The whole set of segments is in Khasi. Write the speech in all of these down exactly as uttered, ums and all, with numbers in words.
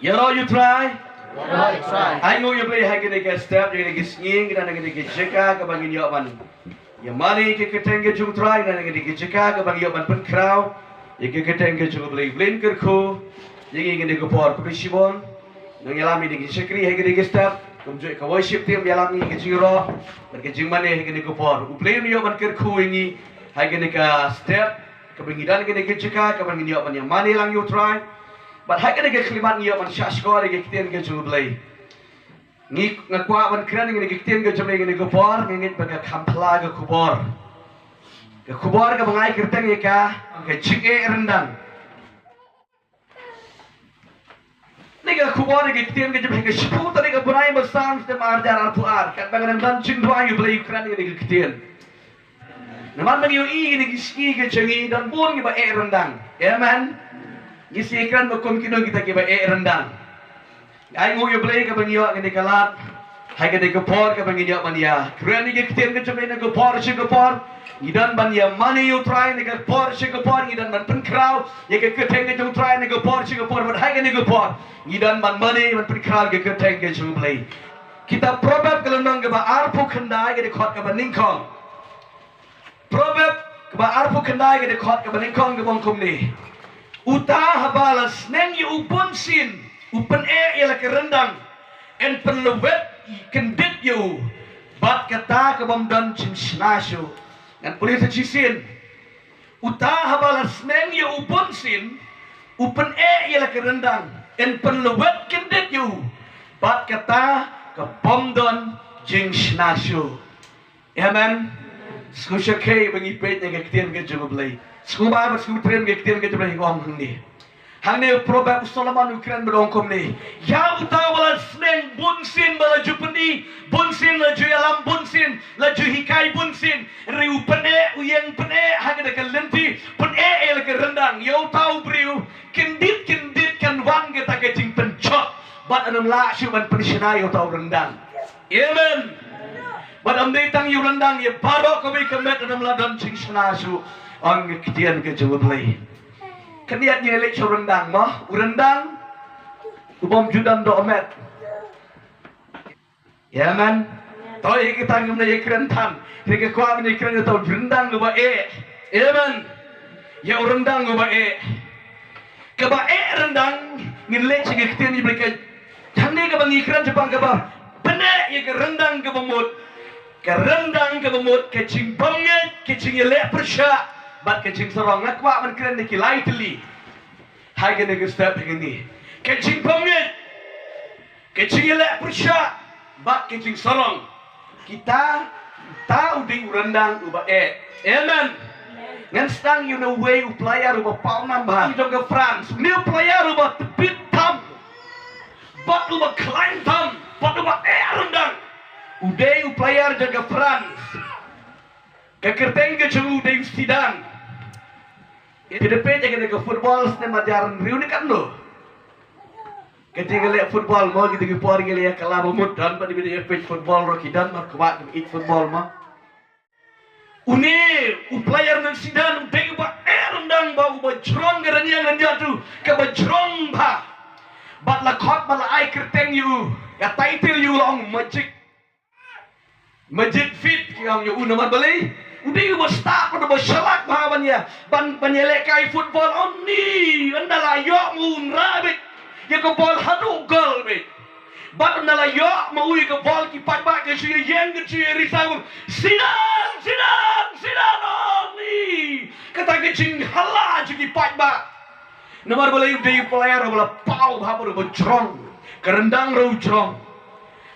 Ïaroh ïa u Trai. Ïaroh ïa u Trai. Ai nguh ïa u Blei ha kane ka step, ha kane ka sngi, ha kane ka jaka kaba ngin ïoh ban ïa mane ïa ka kyrteng ka jong u Trai, ha kane ka jaka kaba ngin ïoh ban pynkhraw ïa ka kyrteng ka jong u Blei. U Blei un kyrkhu ïa ngi ha kane ka por. Khublei shibun. Nongïalam ïa kine ki shakri ha kane ka step, kumjuh ka worship team, ïalam ïa ka jingïaroh bad ka jingmane ha kane ka por. U Blei un ïoh ban kyrkhu ïa ngi ha kane ka step kaba ngi don, ha kane ka jaka kaba ngin ïoh ban ïa mane lang ïa u Trai. Bad ha kane ka khyllipmat ngi ïoh ban shahshkor ïa ka ktien ka jong u Blei. Ngi, nga kwah ban kren ïa ka ktien ka jong u Blei ha kane ka por, nga ngeit ba ka kham phla ka khubor. Ka khubor kaba nga ai kyrteng ïa ka, ka jingeh ryndang. Kane ka khubor, ïa ka ktien ka jong u Blei, ka shiphew tarik ka bnai ba san, snem ar hajar arphew ar. Katba nga dang don jingduwai, u Blei u kren ïa kane ka ktien. Namar ba ngi ïohi ïa kine ki sngi ki jong ngi, don bun kiba eh ryndang. Amen. Ngi sngew kren ba kum kino kita kiba eh ryndang. Ai nguh ïa u Blei kaba ngi ïoh ïa kane ka lad ha kane ka por kaba ngi ïoh ban ïa kren ïa ka ktien ka jong u Blei na ka por sha ka por. Ngi don ban ïa mane ïa u Trai na ka por sha ka por, ngi don ban pynkhraw ïa ka kyrteng ka jong u Trai na ka por sha ka por, bad ha kane ka por ngi don ban mane ban pynkhraw ïa ka kyrteng ka jong u Blei. Kitab Proverb ka lynnong kaba arphew khyndai, ka dkhot kaba nyngkong. Proverb kaba arphew khyndai, ka dkhot kaba nyngkong, ka ong kumne: Uta haba la sneng ïa u bunsien u pyneh ïa la ka ryndang, yn pynlwet kyndit ïa u, bad kata ka bym don jingshna shuh. Ngan pule sa shisien. Uta haba la sneng ïa u bunsien u pyneh ïa la ka ryndang, yn pynlwet kyndit ïa u, bad kata ka bym don jingshna shuh. Amen. Sngewsih ba ngi peit ïa ka ktien ka jong u Blei. Sngewbha ba sngewtriem ka ktien ka jong u Blei, ka ong hangne. Hangne u Proverb u Solomon u kren bad u ong kumne: Ïa uta uba la sneng bunsien ba la ju pyni, bunsien la ju ïalam, bunsien la ju hikai, bunsien, hynrei u pyneh, u ïeng pyneh ha kata ka lynti, pyneh ïa la ka ryndang. Ïa uta u briew kyndit kyndit kan wan kata ka jingpynjot, bad ym lah shuh ban pynshna ïa uta u ryndang. Amen. Bad ym dei tang ïa u ryndang, ïa baroh kawei ka met ym lah don jingshna shuh, ong ka ktien ka jong u Blei. Khyndiat ngin leit sha u ryndang mo, u ryndang u bym ju don dohmet. Amen. To ïa kita ngim lah ïa kren than, ïa ka kwah ban ïa kren ïa uta u ryndang uba eh. Amen. Ïa u ryndang uba eh. Kaba eh ryndang, ngin leit sha ka ktien ïa u Blei ka. Hangne kaba ngi kren shaphang kaba pyneh ïa ka ryndang kaba mut. Ka ryndang kaba mut, ka jingbymngeit, ka jingïaleh pyrshah, bad ka jingsarong. Nga kwah ban kren ïa ki lai tylli ha kane ka step hangne. Ka jingbymngeit, ka jingïaleh pyrshah, bad ka jingsarong. Kita, uta u dei u ryndang uba eh. Amen. Ngan sdang ïa une uwei u player uba pawnam bha jong ka France. Une u player uba tbit tam, bad uba khlaiñ tam, bad uba eh ryndang. U dei u player jong ka France. Ka kyrteng ka jong u dei u Zidane. Phi da peit ïa kane ka football snem hajar hynriew ne katno. Ka dei ka leh football mo, kita ki por ngi leh ïa ka la ba mut don, bad phi da peit football ruh ki don, mar kwah ki ïeit football mo. Une u player u Zidane u dei uba eh ryndang bha, uba jrong ka rynïeng rynïaw tu kaba jrong bha. Bad la khot bad la ai kyrteng ïa u, ka title ïa u la ong Magic. Magic Feet ki ong ïa u namar balei? U dei uba stad bad uba shalak bha ban ïa, ban, ban ïalehkai football. Ynda la ïoh ma u un rah beit ïa ka ball haduh goal beit. Bad ynda la ïoh ma u ïa ka ball ki paidbah ki shu ïeng ki shu risa, Zidane, Zidane, Zidane, ong ni. Kata ka jinghala jong ki paidbah. Namar balei? U dei u player uba la paw bha bad uba jrong. Ka ryndang ruh u jrong.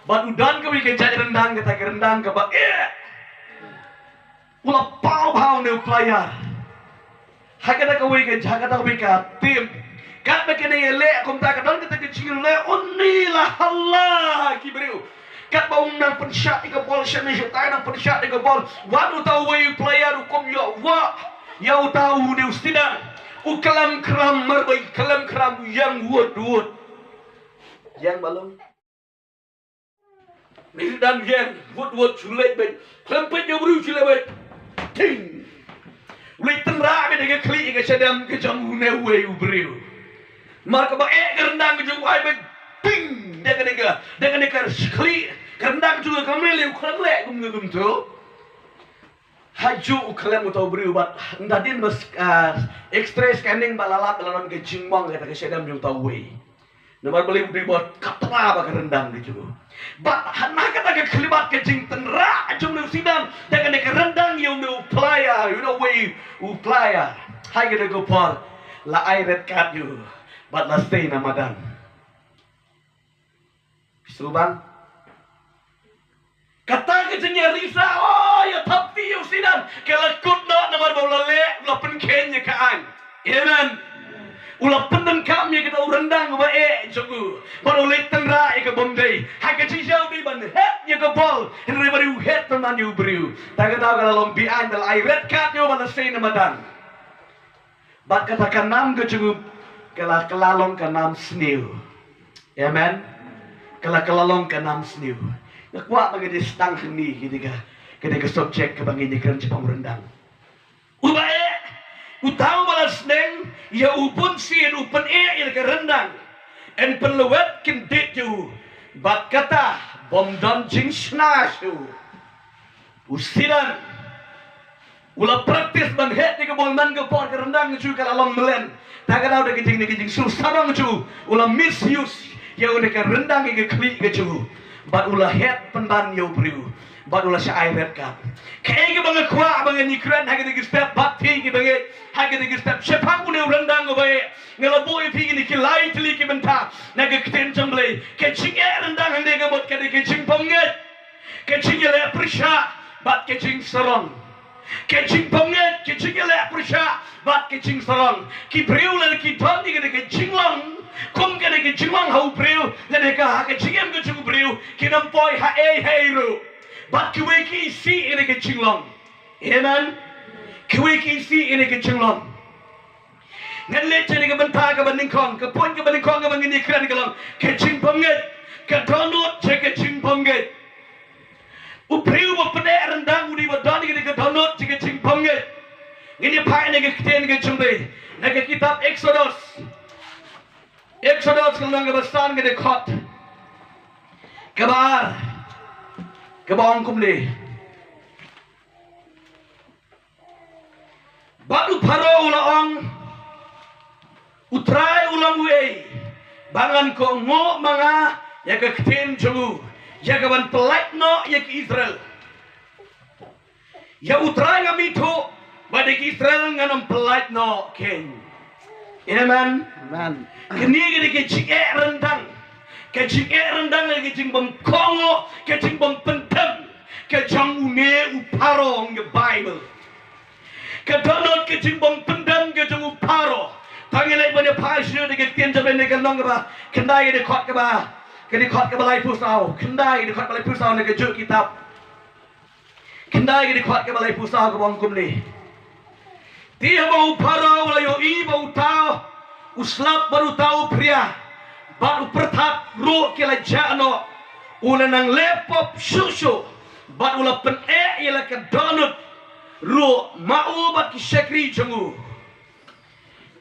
Bad u don kawei ka jait ryndang, kata ka ryndang kaba eh. U la paw bha une u player. Ha kata kawei ka jaka, kata kawei ka team. Katba kane ka leh kumta ka don kata ka jingleh, une la hala ki briew. Katba u nang pynshah ïa ka ball shane shatai, nang pynshah ïa ka ball. Wat uta uwei u player u kum ïoh wah ïa uta une u Zidane. U khlem khram, mar ba u khlem khram u ïeng wut wut. Ïeng balong. Ni dang ïeng wut wut, shu leit beit. Khlem peit ïa u briew, shu leit beit. Ting. U leit tynrah beit ïa ka khlieh ïa ka shadem ka jong une uwei u briew. Mar kaba eh ka ryndang ka jong u, ai ba ping da kane ka, da kane ka shkhlieh ka ryndang ka jong u, kam leh leh u khlem leh kumne kumto. Ha ju u khlem uta u briew bad nda dien ba, ah, X-ray scanning ba la lap ba la don ka jingmong kata ka shadem jong uta uwei. Namar balei u dei ba khatra ba ka ryndang ka jong u. Bad hana kata ka khyllipmat ka jingtynrah jong une u Sidan da kane ka ryndang ïa une u player, ïa une uwei u player. Ha kane ka por la ai red card ïa u bad la sei na madan. Phi sngewbang? Kata ka jingïarisa, oh, ïa thap ti ïa u Sidan, ka la kut noh namar ba u la leh, u la pynkheiñ ïa ka aiñ. Amen. U la pyndonkam ïa kata u ryndang uba eh jong u. Bad u leit tynrah ïa ka bym dei. Ha ka jingshai u dei ban het ïa ka bol, hynrei ba dei u het pynban ïa u briew. Ta kata ka la long be-aiñ, ba la ai red card ïa u bad la sei na madan. Bad kata ka nam ka jong u ka la, ka la long ka nam sniew. Amen. Ka la, ka la long ka nam sniew. Nga kwah ba ngi dei sdang hangne, ka dei ka, ka dei ka subject kaba ngin ïakren shaphang u ryndang. Uba eh, uta uba la sneng ïa u bunsien u pyneh ïa ka ryndang. Yn pynlwet kyndit ïa u. Bad kata bym don jingshna shuh. U Sidan u la practice ban het ïa ka bol man ka por ka ryndang ka jong u ka la long mlien. Ta ka daw da ka jing, da ka jingsngewsarong ka jong u, u la misuse ïa u da ka ryndang ïa ka khlieh ka jong u. Bad u la het pynban ïa u briew. Bad u la shah ai red card. Kaei kaba nga kwah ba ngan ïakren ha kane ka step bad phi kiba ngeit ha kane ka step shaphang une u ryndang uba eh. Nga la buh ïa phi kine ki lai tylli ki bynta na ka ktien jong U Blei. Ka jingeh ryndang hangne ka mut ka dei ka jingbymngeit. Ka jingïaleh pyrshah bad ka jingsarong. Ka jingbymngeit, ka jingïaleh pyrshah bad ka jingsarong. Ki briew lada ki don ïa kane ka jinglong, kum kane ka jinglong ha u briew, lada ka ha ka jingim ka jong u briew, kin ym poi ha ei ha ei ruh. Bad kiwei ki isih ïa kane ka jinglong. Amen. Kiwei ki isih ïa kane ka jinglong. Ngan leit sha kane ka bynta kaba nyngkong, ka point kaba nyngkong kaba ngin ïakren ka long ka jingbymngeit, ka dohnud sha ka jingbymngeit. U briew uba pyneh ryndang u dei ba don ïa kane ka dohnud sha ka jingbymngeit. Ngin ïa phai na ka ktien ka jong U Blei na ka kitab Exodus. Exodus ka lynnong kaba san, ka dkhot kaba ar, kaba ong kumne. Bad u Pharaoh u la ong, U Trai u long uei ba ngan kohnguh ma nga ïa ka ktien jong u, ïa kaban pyllait noh ïa ki Israel? Ïa U Trai ngam ithuh, bad ïa ki Israel ngan ym pyllait noh kein. Amen. Amen. Kane ka dei ka jingeh ryndang. Ka jingeh ryndang, ka jingbymkohnguh, ka jingbym pyndem ka jong une u Pharaoh, ong ka Baibl. Ka dohnud, ka jingbym pyndem ka jong u Pharaoh. Tang ïa leit ban ïa phai shuh da ka ktien jong U Blei na ka lynnong kaba khyndai, ka dkhot kaba, ka dkhot kaba laiphew saw. Khyndai, ka dkhot kaba laiphew saw na kajuh ka kitab. Khyndai, ka dkhot kaba laiphew saw, kaba ong kumne. Te haba u Pharaoh u la ïohi ba uta u slap bad uta u phria bad u pyrthat ruh ki la jah noh, u la nang leh pop shuh shuh bad u la pyneh ïa la ka dohnud ruh, ma u bad ki shakri jong u.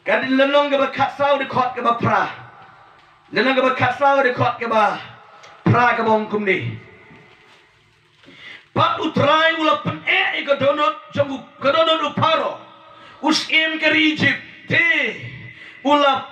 Ka lynnong kaba khatsaw, dkhot kaba phra. Lynnong kaba khatsaw, dkhot kaba phra, kaba ong kumne. Bad U Trai u la pyneh ïa ka dohnud jong u, ka dohnud u Pharaoh, u syiem ka ri Ijipt, te u la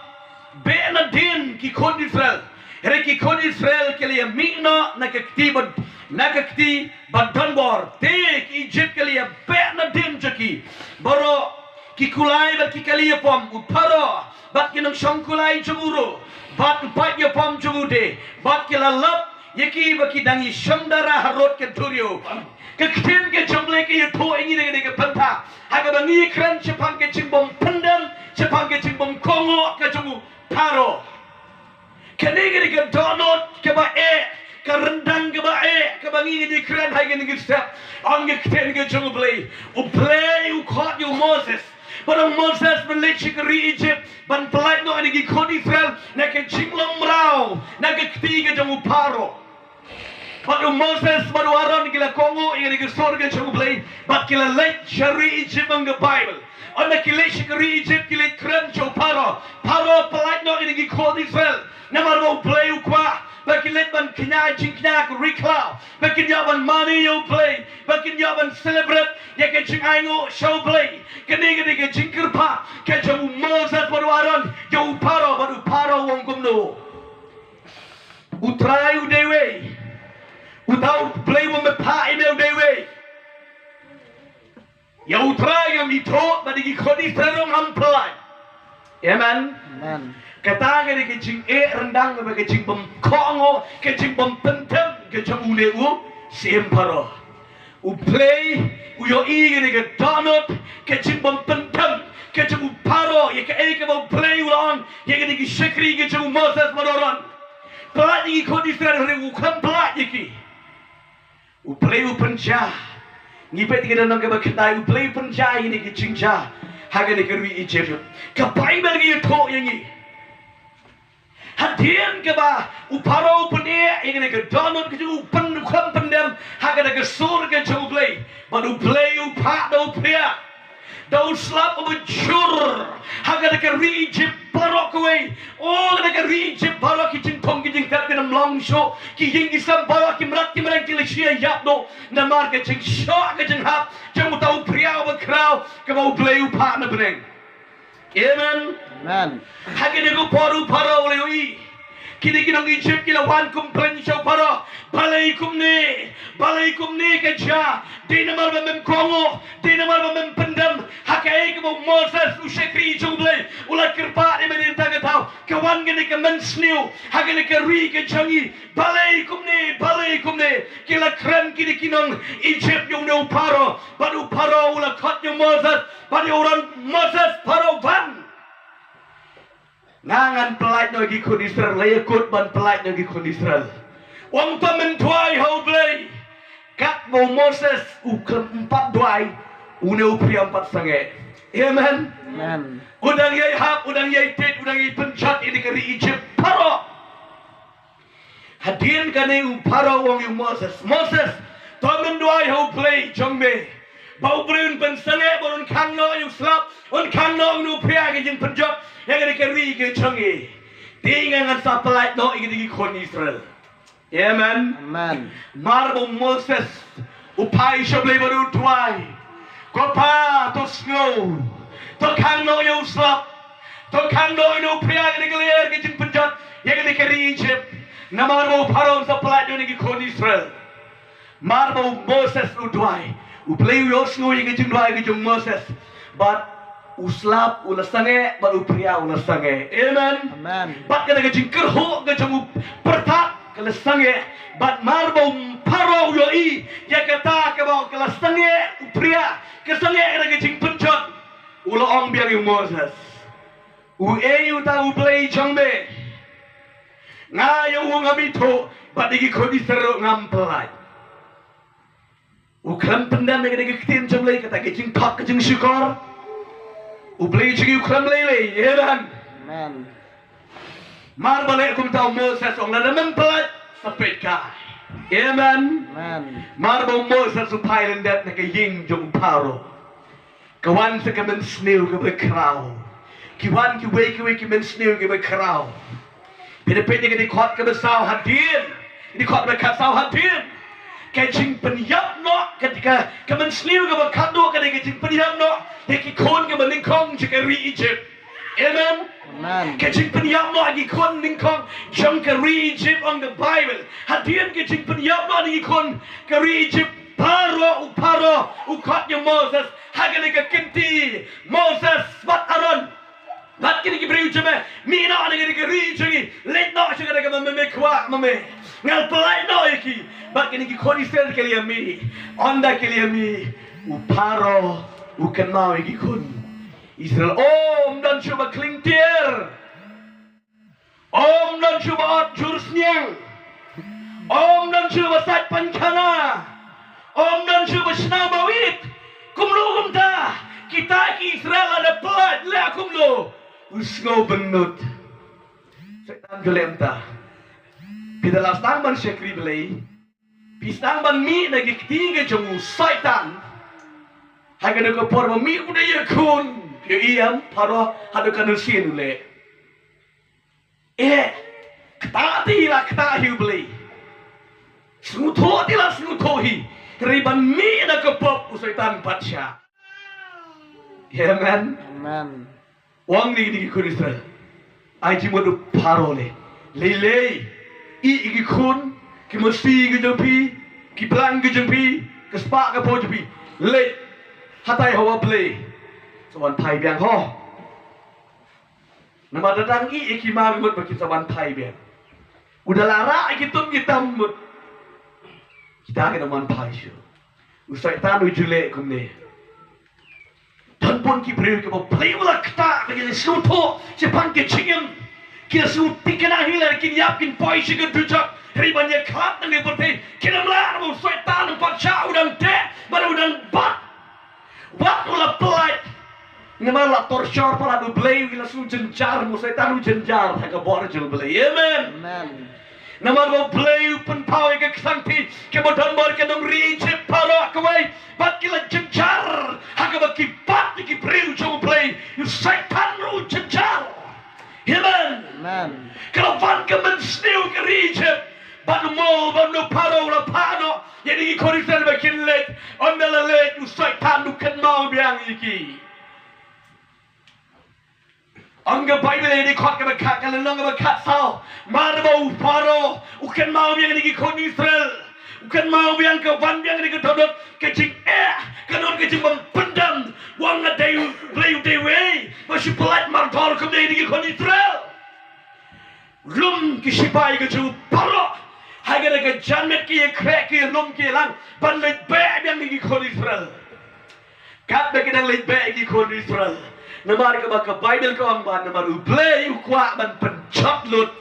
beh nadien ki khun Israel. Hynrei ki khun Israel ki la ïa mih noh na ka kti ba, na ka kti ba donbor. Te ki Ijipt ki la ïa beh nadien jong ki baroh, ki kulai bad ki kali ïapom u Pharaoh bad ki nongshong kulai jong u ruh bad u paid ïapom jong u de, bad ki la lap ïa ki ba ki dang ïashong dara harud ka duriaw. Ka ktien ka jong U Blei ka ïathuh ïa ngi na kane ka bynta ha kaba ngi kren shaphang ka jingbym pyndem, shaphang ka jingbym kohnguh ka jong u Pharaoh. Kane ka dei ka dohnud kaba eh, ka ryndang kaba eh kaba ngi ngi kren ha kane ka step. Ong ka ktien ka jong U Blei, U Blei u khot ïa u Moses. Bad ong Moses ban leit sha ka ri Ijipt ban pyllait noh ïa ki khun Israel na ka jinglong mraw na ka kti ka jong u Pharaoh. Bad u Moses bad u Aaron ki la kohnguh ïa kane ka sur ka jong U Blei bad ki la leit sha ri Ijipt. Ong ka Baibl, ynda ki leit sha ka ri Ijipt ki leit kren sha u Pharaoh. Pharaoh pyllait noh ïa kine ki khun Israel namar ba U Blei u kwah ba ki leit ban kñia jingkñia ha ka ri khlaw, ba kin ïoh ban mane ïa U Blei, ba kin ïoh ban celebrate ïa ka jingainguh sha U Blei. Kane ka dei ka jingkyrpad ka jong u Moses bad u Aaron ïa u Pharaoh, bad u Pharaoh u ong kumno? U Trai u dei uwei. Uta U Blei uba me phah ïa me u dei uwei. Ïa U Trai ngam ithuh bad ïa ki khun Israel ruh ngam pyllait. Amen. Amen. Kata ka dei ka jingeh ryndang bad ka jingbym kohnguh, ka jingbym pyndem ka jong une u syiem Pharaoh. U Blei u ïohi kane ka dohnud, ka jingbym pyndem ka jong u Pharaoh ïa kaei kaba U Blei u la ong ïa kine ki shakri ka jong u Moses bad u Aaron. Pyllait ïa ki khun Israel, hynrei u khlem pyllait ïa ki. U Blei u pynjah. Ngi peit ïa ka lynnong kaba khyndai, U Blei u pynjah ïa kine ki jingjia ha kane ka ri Ijipt. Ka Baibl ka ïathuh ïa ngi. Hadien kaba u Pharaoh u pyneh ïa kane ka dohnud ka jong u, pyn, u khlem pyndem ha kane ka sur ka jong U Blei, bad U Blei u phah da u phriah, da u slap uba jur ha kane ka ri Ijipt baroh kawei. O, kane ka ri Ijipt baroh ki jingthung ki jingtep kim long shuh, ki ïing ki sem baroh ki mrad ki mreng ki la shah ïap duh namar ka jingshoh ka jinghap jong uta u phriah uba khraw kaba U Blei u phah na bneng. Amen. Amen. Ha kine ki por u Pharaoh u la ïohi. Kine ki nong Ijipt ki la wan complain sha u Pharaoh. Balei kumne? Balei kumne ka jia? Dei namar ba mem kohnguh, dei namar ba mem pyndem ha kaei kaba u Moses u shakri jong U Blei u la kyrpad ïa me na kata ka thaw. Ka wan kane ka mynsniew ha kane ka ri ka jong ngi. Balei kumne? Balei kumne? Ki la kren kine ki nong Ijipt ïa une u Pharaoh. Bad u Pharaoh u la khot ïa u Moses. Bad ïa u Aaron, Moses, Pharaoh, wan. Nga ngan pyllait noh ïa ki khun Israel, la ïakut ban pyllait noh ïa ki khun Israel. U ong to men duwai ha U Blei. Katba u Moses u khlem pat duwai, une u phriah um pat sangeh. Amen. Amen. U dang ïai hap, u dang ïai tied, u dang ïai pynjot ïa ka ri Ijipt baroh. Hadien kane u Pharaoh u ong ïa u Moses, Moses, to men duwai ha U Blei jong me ba U Blei un pynsangeh, ba un khang noh ïa u slap, un khang noh ïa une u phriah ha ka jingpynjot ïa kane ka ri ka jong ngi. Te nga ngan sa pyllait noh ïa kine ki khun Israel. Amen. Amen. Mar ba u Moses u phai sha U Blei bad u duwai, Ko Pa, to sngew, to khang noh ïa u slap, to khang noh ïa une u phriah ha kane ka lyer ka jingpynjot ïa kane ka ri Ijipt. Namar ba u Pharaoh un sa pyllait noh ïa ki khun Israel. Mar ba u Moses u duwai, U Blei u ïohsngew ïa ka jingduwai ka jong u Moses. Bad u slap u la sangeh, bad u phriah u la sangeh. Amen. Amen. Bad kata ka jingkyrhuh ka jong u pyrthei ka la sangeh. Bad mar ba u Pharaoh u ïohi ïa kata kaba ka la sangeh u phriah, ka sangeh kata ka jingpynjot, u la ong biang ïa u Moses, Uei uta U Blei jong me? Nga ïa u ngam ithuh, bad ïa ki khun Israel ruh ngam pyllait. U khlem pyndem ïa kata ka ktien jong U Blei, kata ka jingthok ka jingshukor. U Blei jong ngi u khlem lei lei. Amen. Amen. Mar ba leh kumta u Moses u ong, lada mem pyllait, sa peit kai. Amen. Amen. Mar ba u Moses u phai lyndet na ka ïing jong u Pharaoh, ka wan sa ka mynsniew kaba khraw. Ki wan kiwei kiwei ki mynsniew kiba khraw. Phi da peit ïa ka dkhot kaba saw hadien, dkhot ba khatsaw hadien. Ka jingpynïap noh, ka, ka, ka mynsniew kaba khatduh ka dei ka jingpynïap noh ïa ki khun kiba nyngkong jong ka ri Ijipt. Amen. Amen. Ka jingpynïap noh ïa ki khun nyngkong jong ka ri Ijipt, ong ka Baibl. Hadien ka jingpynïap noh ïa ki khun ka ri Ijipt, Pharaoh, u Pharaoh u khot ïa u Moses ha kane ka kynti, Moses bad Aaron bad kine ki briew jong me, mih noh na kane ka ri jong ngi, leit noh sha kata kaba me, me kwah ma me. Ngan pyllait noh ïa ki. Bad kine ki khun Israel ki la ïa mih. Ynda ki la ïa mih, u Pharaoh u kynmaw ïa ki khun Israel. O, ym don shuh ba khlieng tiar. Ym don shuh ba ot jur sniang. Ym don shuh ba sait painkhana. Ym don shuh ba shna bawit. Kumno kumta, kita ki Israel lada pyllait leh kumno? U sngew bynnud. Soitan u leh kumta. Phi da la sdang ban shakri Blei. Phi sdang ban mih na ki kti ki jong u Soitan. Ha kano ka por ba mih u dei ïakhun, phi ïohi em, Pharaoh haduh katno sien u leh. Eh, ktah te la ktah hi u Blei. Sngewthuh te la sngewthuh hi. Hynrei ban mih na ka pop u Soitan pat shah. Amen. Amen. Wan ïa kine ki khun Israel. Ai jingmut u Pharaoh lei. Lei lei. Ïeh ïa ki khun, ki masi ki jong phi, ki blang ki jong phi, ka spah ka phew jong phi. Leit. Hatai hawa Blei. Sa wan phai biang ho. Namar da dang ïeh ïa ki mar mut ba kin sa wan phai biang. U da la rah ïa ki tum ki tam mut. Kita ki da wan phai shuh. U Soitan u ju leh kumne. Don bun ki briew kiba Blei u la ktah ba ki la sngewthuh shaphang ka jingim. Ki la sngewthuh kane hi la kin ïap kin poi sha ka dujok. Hynrei ban ïakhlad na ka pyrthei kin ym lah, namar u Soitan u pat shah u dang teh bad u dang bat. Wat u la pyllait. Namar la torture palat u Blei u la shu jynjar, u Soitan u jynjar ha ka bor jong u Blei. Amen. Amen. Namar ba u Blei u pynpaw ïa ka ksangti kaba don bor ka nongri Egypt Pharaoh kawei. Bad ki la jynjar ha kaba ki bat ïa ki briew jong u Blei. U Soitan ruh u jynjar. Amen. Amen. Ka la wan ka mynsniew ka ri Egypt. Bad u Mo, bad u Pharaoh u la phah noh ïa ki khun Israel ba kin leit. Ynda la leit u Soitan u kynmaw biang ïa ki. Ong ka Baibl ïa ki khot kaba khat, ka lynnong kaba khatsaw. Mar ba u Pharaoh u kynmaw biang ïa ki khun Israel. U kynmaw biang ka wan biang ïa ka dohnud ka jingeh, ka dohnud ka jingbym pyndem. Wan nga dei u Blei u dei wei ba shu pyllait mardor kumne ïa ki khun Israel. Lum ki shipai ka jong u Pharaoh ha kata ka janmiet ki ïakhreh ki ïalum ki ïalang ban leit beh biang ïa ki khun Israel. Katba ki dang leit beh ïa ki khun Israel, namar kaba ka Baibl ka ong ba namar u Blei u kwah ban pynjot lut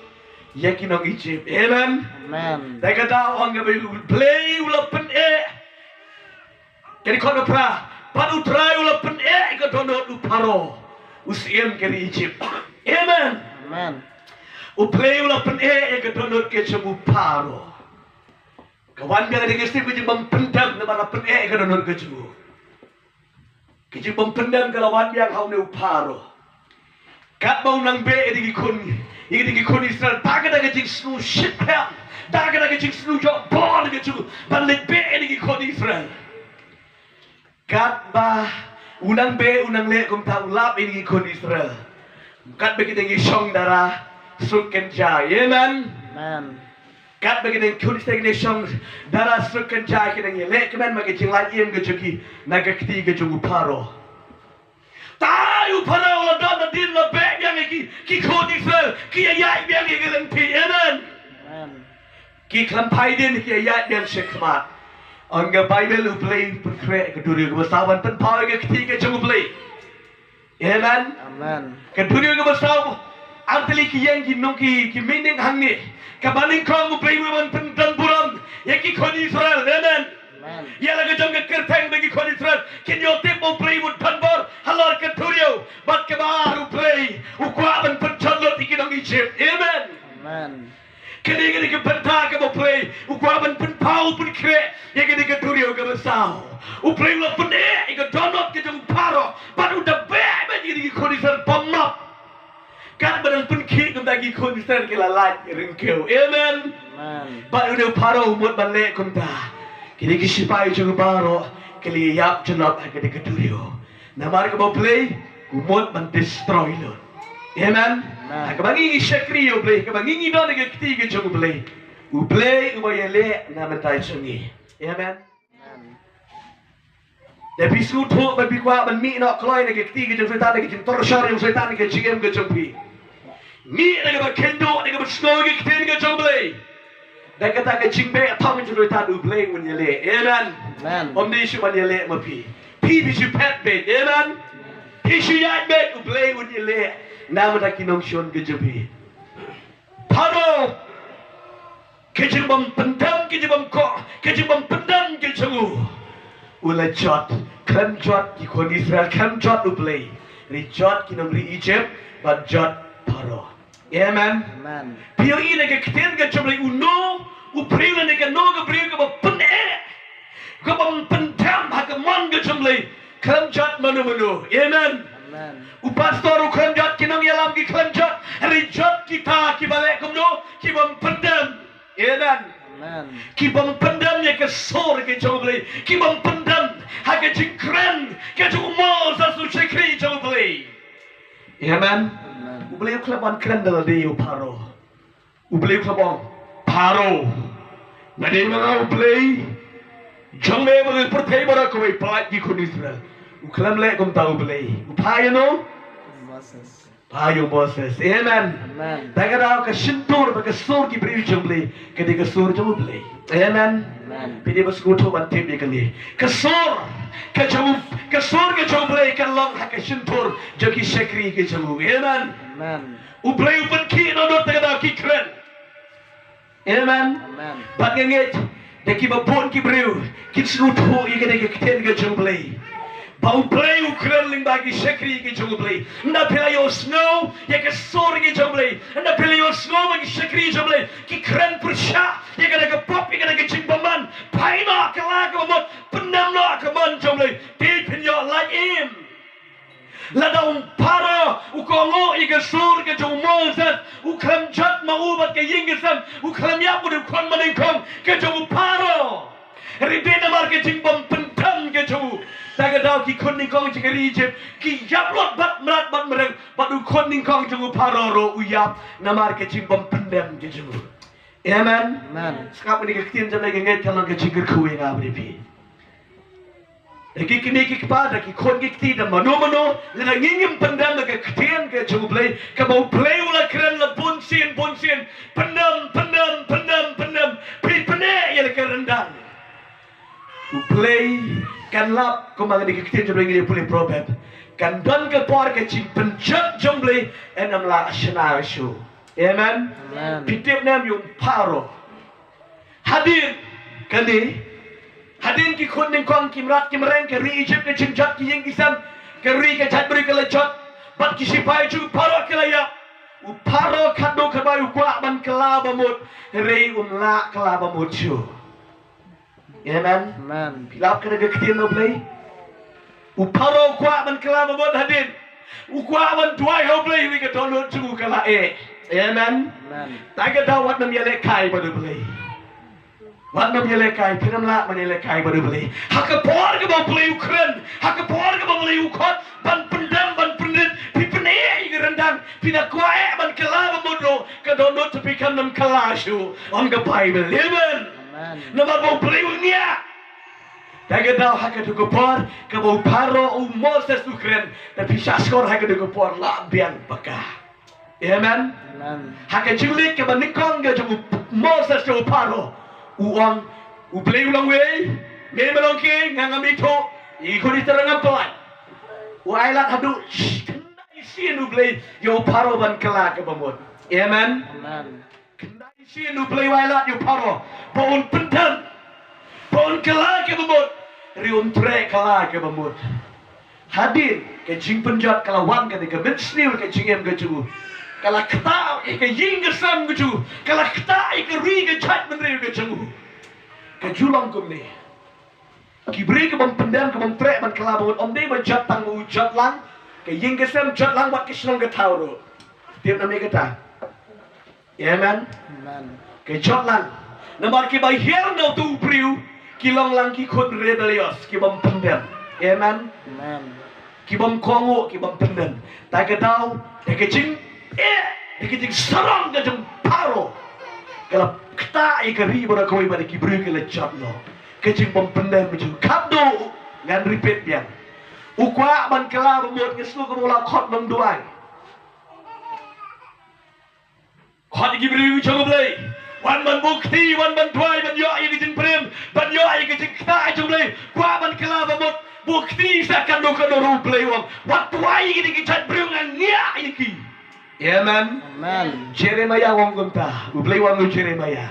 ïa ki nong Egypt. Amen. Amen. Te kata ong kaba u Blei u la pyneh. Ka dei khot ba phra, bad u Trai u la pyneh ïa ka dohnud u Pharaoh, u siem ka ri Egypt. Amen. Amen. U Blei u la pyneh ïa ka dohnud ka jong u Pharaoh. Ka wan biang da ka siem ka jingbym pyndem namar la pyneh ïa ka dohnud ka jong u. Ka jingbym pyndem ka la wan biang ha une u Pharaoh. Katba u nang beh ïa ki khun, ïa ki khun Israel, da kata ka jingsngew shitphriang, da kata ka jingsngew ïoh bor ka jong u ban leit beh ïa ki khun Israel. Katba u nang beh, u nang leh kumta, u lap ïa ki khun Israel. Katba ki dang ïashong dara suk kynja. Amen. Amen. Katba ki dang khun Israel ki dang shong dara suk kynja, ki dang ïaleh kmen ma ka jinglait im ka jong ki na ka kti ka jong u Pharaoh. Te u Pharaoh u la don nadien la beh biang ïa ki, ki khun Israel ki ïaid biang ïa ka lynti. Amen. Amen. Ki khlem phai dien ki ïaid biang sha khmat. Ong ka Baibl u Blei u pynkhreh ka duriaw kaba saw ban pynpaw ïa ka kti ka jong u Blei. Amen. Amen. Ka duriaw kaba saw. Ar tylli ki ïeng ki nong ki, ki meaning hangne. Kaba nyngkong u Blei u wan pyndon burom ïa ki khun Israel. Amen. Amen. Ïa la ka jong ka kyrteng ba ki khun Israel kin ïoh tip ba u Blei u don bor halor ka duriaw. Bad kaba ar u Blei u kwah ban pynjot lut ïa ki nong Egypt. Amen. Amen. Kane ka dei ka bynta kaba u Blei u kwah ban pynpaw pynkhreh ïa kane ka duriaw kaba saw. U Blei u la pyneh ïa ka dohnud ka jong u Pharaoh bad u da beh bad ïa kine ki khun Israel bymman. Katba dang pynkhih kumta ki khun Israel ki la lait ryngkew. Amen. Amen. Bad une u Pharaoh u mut ban leh kumta. Kine ki shipai jong u baroh ki la ïap jnop ha kane ka duriaw. Namar kaba u Blei u mut ban destroy lut. Amen. Amen. Ha kaba ngi shakri ïa u Blei, kaba ngi don ha ka kti ka jong u Blei, u Blei uba ïaleh na bynta jong ngi. Amen. Amen. Lada phi sngewthuh ba phi kwah ban mih noh kloi na ka kti ka jong u Soitan, na ka jingtorture jong u Soitan ha ka jingim ka jong phi, mih na kaba kheiñ duh, na kaba sngew ka ktien ka jong u Blei. Da kata ka jingbeh thong jong u Soitan u Blei un ïaleh. Amen. Amen. Ym dei shuh ban ïaleh ma phi. Phi phi shu phet beit. Amen. Phi shu ïaid beit, u Blei un ïaleh na bynta ki nongshun ka jong phi. Pharaoh, ka jingbym pyndem, ka jingbym koh, ka jingbym pyndem ka jong u, u la jot. Khlem jot ki khun Israel, khlem jot u Blei, hynrei jot ki nongri Egypt bad jot Pharaoh. Amen. Amen. Phi ïohi na ka ktien ka jong U Blei, uno u briew lane kano ka briew kaba pyneh, kaba pyndem ha ka mon ka jong U Blei, khlem jot mano mano. Amen. Amen. U pastor u khlem jot, ki nongïalam ki khlem jot, hynrei jot kita kiba leh kumno, kiba pyndem. Amen. Amen. Kiba pyndem ïa ka sur ka jong U Blei, kiba pyndem ha ka jingkren ka jong u Moses u shakri jong U Blei. Amen. Amen. U Blei u khlem ban kren da lade ïa u Pharaoh. U Blei u khlem ong, Pharaoh, nga dei ma nga U Blei jong me bad pyrthei baroh kawei, pyllait ki khun Israel. U khlem leh kumta U Blei. U phah ïa uno? Moses. Phah ïa u Moses. Amen. Amen. Te ka daw ka shyntur bad ka sur ki briew jong U Blei, ka dei ka sur jong U Blei. Amen. Amen. Phi dei ba sngewthuh ban tip ïa kane. Ka sur ka jong, ka sur ka jong U Blei kan long ha ka shyntur jong ki shakri ka jong u. Amen. Amen. U Blei u pynkhih noh lut te ka daw ki kren. Amen. Amen. Bad nga ngeit da kiba bun ki briew kin sngewthuh ïa kane ka ktien ka jong U Blei, ba U Blei u kren lyngba ki shakri ki jong U Blei. Ynda phi la ïohsngew ïa ka sur ki jong U Blei, ynda phi la ïohsngew ba ki shakri jong U Blei ki kren pyrshah ïa kane ka pop, ïa kane ka jingbymman, phai noh kylla kaba mut, pyndem noh ka mon jong U Blei, te phin ïoh lait im. Lada u Pharaoh u kohnguh ïa ka sur ka jong u Moses, u khlem jot ma u bad ka ïing ka sem, u khlem ïap, u dei u khun banyngkong ka jong u Pharaoh. Hynrei dei namar ka jingbym pyndem ka jong u, te ka daw ki khun nyngkong jong ka ri Ijipt ki ïap lut bad mrad bad mreng, bad u khun nyngkong jong u Pharaoh ruh u ïap namar ka jingbym pyndem ka jong u. Amen. Amen. Sngap ïa kane ka ktien jong U Blei, ka ngeit ka long ka jingkyrkhu ïa nga bad ïa phi. Da ki kmie ki kpa, da ki khun ki kti, da mano mano, lada ngi ngim pyndem da ka ktien ka jong U Blei, kaba U Blei u la kren la bun sien bun sien, pyndem, pyndem, pyndem, pyndem, phi pyneh ïa la ka ryndang. U Blei kan lap, kumba kane ka ktien jong U Blei ngi ïa pule Proverb, kan don ka por ka jingpynjot jong U Blei, yn ym lah shna shuh. Amen. Amen. Phi tip ne em ïa u Pharaoh? Hadien kane, hadien ki khun nyngkong ki mrad ki mreng, ka ri Ijipt ka jingjot, ki ïing ki sem, ka ri ka jaitbynriew ka la jot, bad ki shipai jong u Pharaoh ki la ïap. U Pharaoh khatduh khatwai u kwah ban kylla ba mut, hynrei um lah kylla ba mut shuh. Amen. Amen. Phi lap kane ka ktien na U Blei? U Pharaoh u kwah ban kylla ba mut hadien. U kwah ban duwai ha U Blei, hynrei ka dohnud jong u ka la eh. Amen. Amen. Te ka daw wat nym ïalehkai bad U Blei. Wat nym ïalehkai, phin ym lah ban ïalehkai bad U Blei. Ha ka por kaba U Blei u kren, ha ka por kaba U Blei u khot ban pyndem, ban pynrit, phi pyneh ïa ka ryndang, phi da kwah eh ban kylla ba mut ruh, ka dohnud te phi kan nym kylla shuh, ong ka Baibl. Amen. Amen. Namar ba U Blei u ngiah. Te ka daw ha kato ka por kaba u Pharaoh, u Moses u kren, te phi shah shkor ha kato ka por lah biang ba ka. Amen. Amen. Ha ka jingleit kaba nyngkong ka jong u Moses jong u Pharaoh, u ong, U Blei u long uwei, me me long king, nga ngam ithuh, ïa ki khun Israel ngam pyllait. U ailad haduh, shh, khyndai sien U Blei ïa u Pharaoh ban kylla kaba mut. Amen. Amen. Khyndai sien U Blei u ailad ïa u Pharaoh ba un pyndem, ba un kylla kaba mut, hynrei um treh kylla kaba mut. Hadien ka jingpynjot ka la wan, ka dei ka mynsngi ka jingim ka jong u. Ka la ktah ïa ka ïing ka sem ka jong u. Ka la ktah ïa ka ri ka jaitbynriew ka jong u. Ka ju long kumne. Ki briew kibym pyndem, kibym treh ban kylla ba mut, ym dei ba jot tang ma u, jot lang ka ïing ka sem, jot lang bad ka shnong ka thaw ruh. Tip ne em ïa kata? Amen. Amen. Ka jot lang. Namar kiba hiar na uto u briew ki long lang ki khun rebellious, kibym pyndem. Amen. Amen. Kibym kohnguh, kibym pyndem. Te ka daw, te ka jing, eh, te ka jingsarong ka jong Pharaoh ka la ktah ïa ka ri baroh kawei bad ki briew ki la jot noh. Ka jingbym pyndem ka jong u. Khatduh, ngan repeat biang. U kwah ban kylla ba mut, nga sngew kumba u la khot nongduwai. Khot ïa ki briew jong U Blei. Wan ban buh kti, wan ban duwai, ban ïoh ïa ka jingpyrshah, ban ïoh ïa ka jingktah jong U Blei. Kwah ban kylla ba mut, buh kti sa katno katno ruh, U Blei u ong. Wat duwai ïa kine ki jait briew, nga ngiah ïa ki. Amen. Amen. Jeremiah u ong kumta. U Blei u ong ïa u Jeremiah.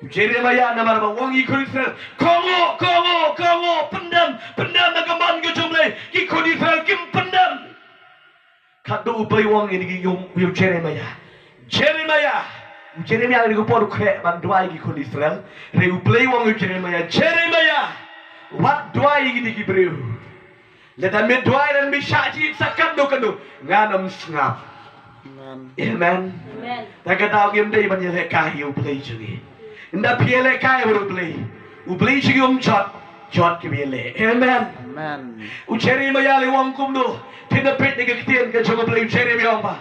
U Jeremiah namar ba u ong ïa ki khun Israel, kohnguh, kohnguh, kohnguh, pyndem, pyndem da ka mon ka jong U Blei. Ki khun Israel kim pyndem. Khatduh U Blei u ong ïa ki, ïa u, ïa u Jeremiah. Jeremiah. U Jeremiah ha kane ka por u khreh ban duwai ïa ki khun Israel. Hynrei U Blei u ong ïa u Jeremiah, Jeremiah, wat duwai ïa kine ki briew. Lada me duwai lane me shah jied sa katno katno, ngan ym sngap. Amen. Amen. Amen. Te ka daw ngim dei ban ïalehkai ïa U Blei jong ngi. Ynda phi ïalehkai bad U Blei, U Blei jong ngi um jot, jot kiba ïaleh. Amen. Amen. U Jeremiah u ong kumno? Phin da peit na ka ktien ka jong U Blei, u Jeremiah u ong ba,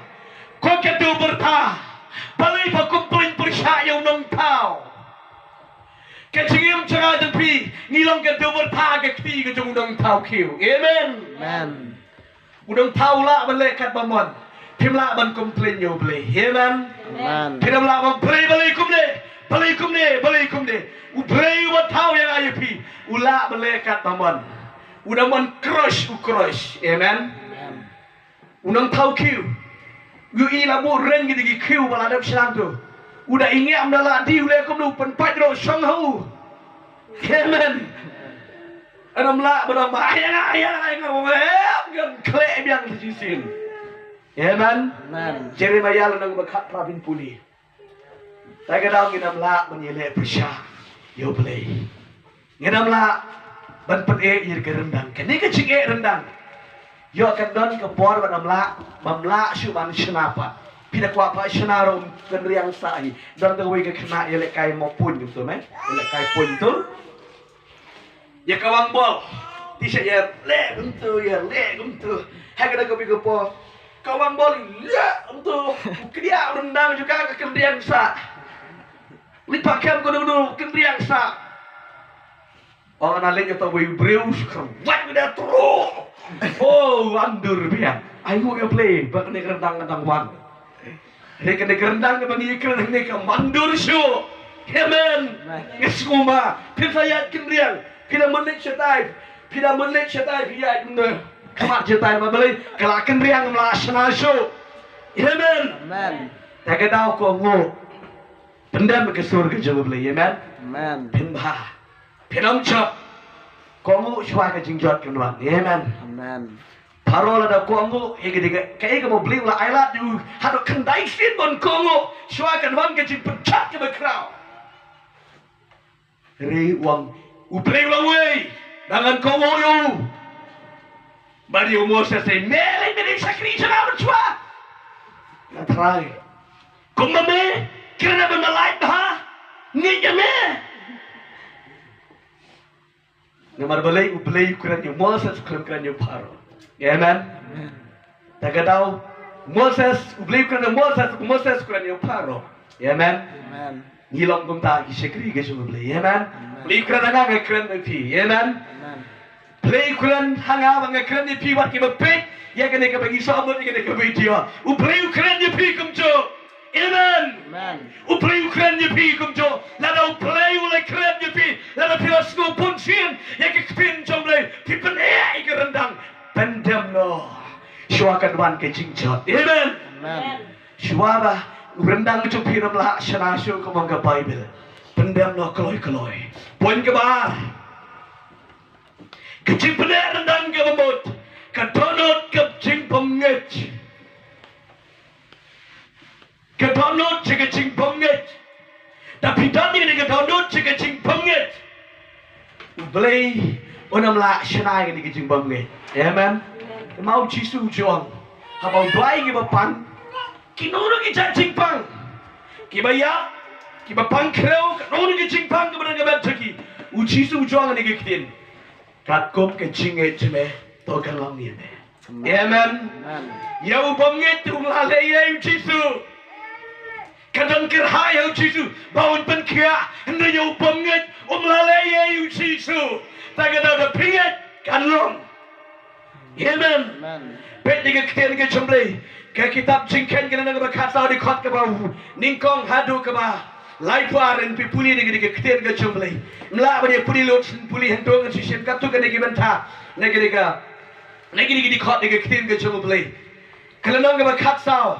ko ka dewbyrtha, balei pha complain pyrshah ïa u nongthaw? Ka jingim jong nga jong phi, ngi long ka dewbyrtha ha ka kti ka jong u nongthaw khiew. Amen. Amen. U nongthaw u lah ban leh katba mon. Phim lah ban complain ïa U Blei. Amen. Amen. Phim lah ban, Blei, balei kumne, balei kumne, balei kumne. U Blei uba thaw ïa nga ïa phi, u lah ban leh katba mon. U da mon crush, u crush. Amen. Amen. U nongthaw khiew, u ïohi la buh reng kine ki khiew ba la dep shna to. U da ïngeh, um da lah die, u leh kumno? U pynpait noh shong ha u. Amen. Ym lah ban ong ba, ai ïa nga, ai ïa nga, ai ïa nga, eh, ngan khleh biang sa shisien. Amen. Amen. Jeremiah lynnong ba khatphra, phin pule. Te ka daw ngin ym lah ban ïaleh pyrshah ïa U Blei. Ngin ym lah ban pyneh ïa ka ryndang. Kane ka jingeh ryndang, ïoh kan don ka por ban ym lah, bym lah shuh ban shna pat. Phi da kwah pat shna ruh, kynriang sah hi. Don kawei ka khynnah ïalehkai mo puñ kumto, me ïalehkai puñ to. Ïa ka wang bol. Te sha ïaleh kumto, ïaleh kumto. Ha kata ka bynta ka por, ka wang bol ïaleh kumto. U kdiah ryndang jong ka, ka kynriang sah. Leit phah kem kano kano, kynriang sah. Ong, nga leit ïa uta uwei u briew, kyrwat ïa u da tru. Oh, wandur biang. Ai nguh ïa U Blei ba kane ka ryndang ka dang wan. Hynrei kane ka ryndang kaba ngi kren hangne ka wandur shuh. Amen. Amen. Ngi sngewma. Phin sa ïaid kynriang. Phi da mut leit shatai. Phi da mut leit shatai, phi ïaid kumne. Khmat shatai, ma balei? Ka la kynriang, ym lah shna shuh. Amen. Amen. Te ka daw ko nguh. Pyndem ka sur ka jong U Blei. Amen. Amen. Phin bha. Phin ym jot. Kohnguh shuwa ka jingjot kan wan. Amen. Amen. Pharaoh lada kohnguh ïa kane ka, kaei kaba U Blei u la ailad ïa u haduh khyndai sien ban kohnguh, shuwa kan wan ka jingpynjot kaba khraw. Hynrei u ong, U Blei u la wei, ba ngan kohnguh ïa u. Bad ïa u Moses, me lei me dei shakri jong nga mynshuwa. Nga trai. Kumba me kren ban ma lait bha, ngeit ïa me. Namar balei? U Blei u kren ïa u Moses, u khlem kren ïa u Pharaoh. Amen. Amen. Te ka daw Moses, U Blei u kren ïa u Moses, u Moses u kren ïa u Pharaoh. Amen. Amen. Ngi long kumta ki shakri ka jong U Blei. Amen. Amen. U Blei u kren ha nga, nga kren ïa phi. Amen. Amen. U Blei u kren ha nga ba nga kren ïa phi, wat kiba peit ïa kane kaba ngi sah mut ïa kane ka video. U Blei u kren ïa phi kumjuh. Amen. Amen. U Blei u kren ïa phi kumjuh. Lada U Blei u la kren ïa phi, lada phi la sngew bun sien ïa ka ktien jong U Blei, phi pyneh ïa ka ryndang, pyndem noh. Shuwa kan wan ka jingjot. Amen. Amen. Shuwa ba u ryndang jong phi un ym lah shna shuh, kumba ong ka Baibl. Pyndem noh kloi kloi. Point kaba ar. Ka jingpyneh ryndang kaba mut ka dohnud ka jingbymngeit. Ka dohnud jong ka jingbymngeit. Da phi don ïa ka dohnud jong ka jingbymngeit, U Blei un ym lah shna ïa ka jingbymngeit. Amen. Namar U Jisu u ong, haba u duwai ïa kiba pang, kino kino ki jait jingpang, kiba ïap, kiba pang khrew, kano kano ki jingpang kiba don ha ka met jong ki, U Jisu u ong ïa kine ki ktien. Katkum ka jingngeit jong me, to kan long ïa me. Amen. Amen. Ïa u bymngeit um lah leh ei ei U Jisu. Ka don kyrhai ha U Jisu ba un pynkhiah, hynrei ïa u bymngeit um lah leh ei ei U Jisu. Te ka daw da phi ngeit kan long. Amen. Amen. Peit ïa ka ktien ka jong U Blei. Ka kitab Jingkheiñ ka lynnong kaba khatsaw, dkhot kaba nyngkong haduh kaba laiphew ar, phi pule ïa ka ktien ka jong U Blei. Ym lah ban ïa pule lut, pule hangto, ngan shu shim katto katne ki bynta na kane ka, na kane ka dkhot, na ka ktien ka jong U Blei. Ka lynnong kaba khatsaw,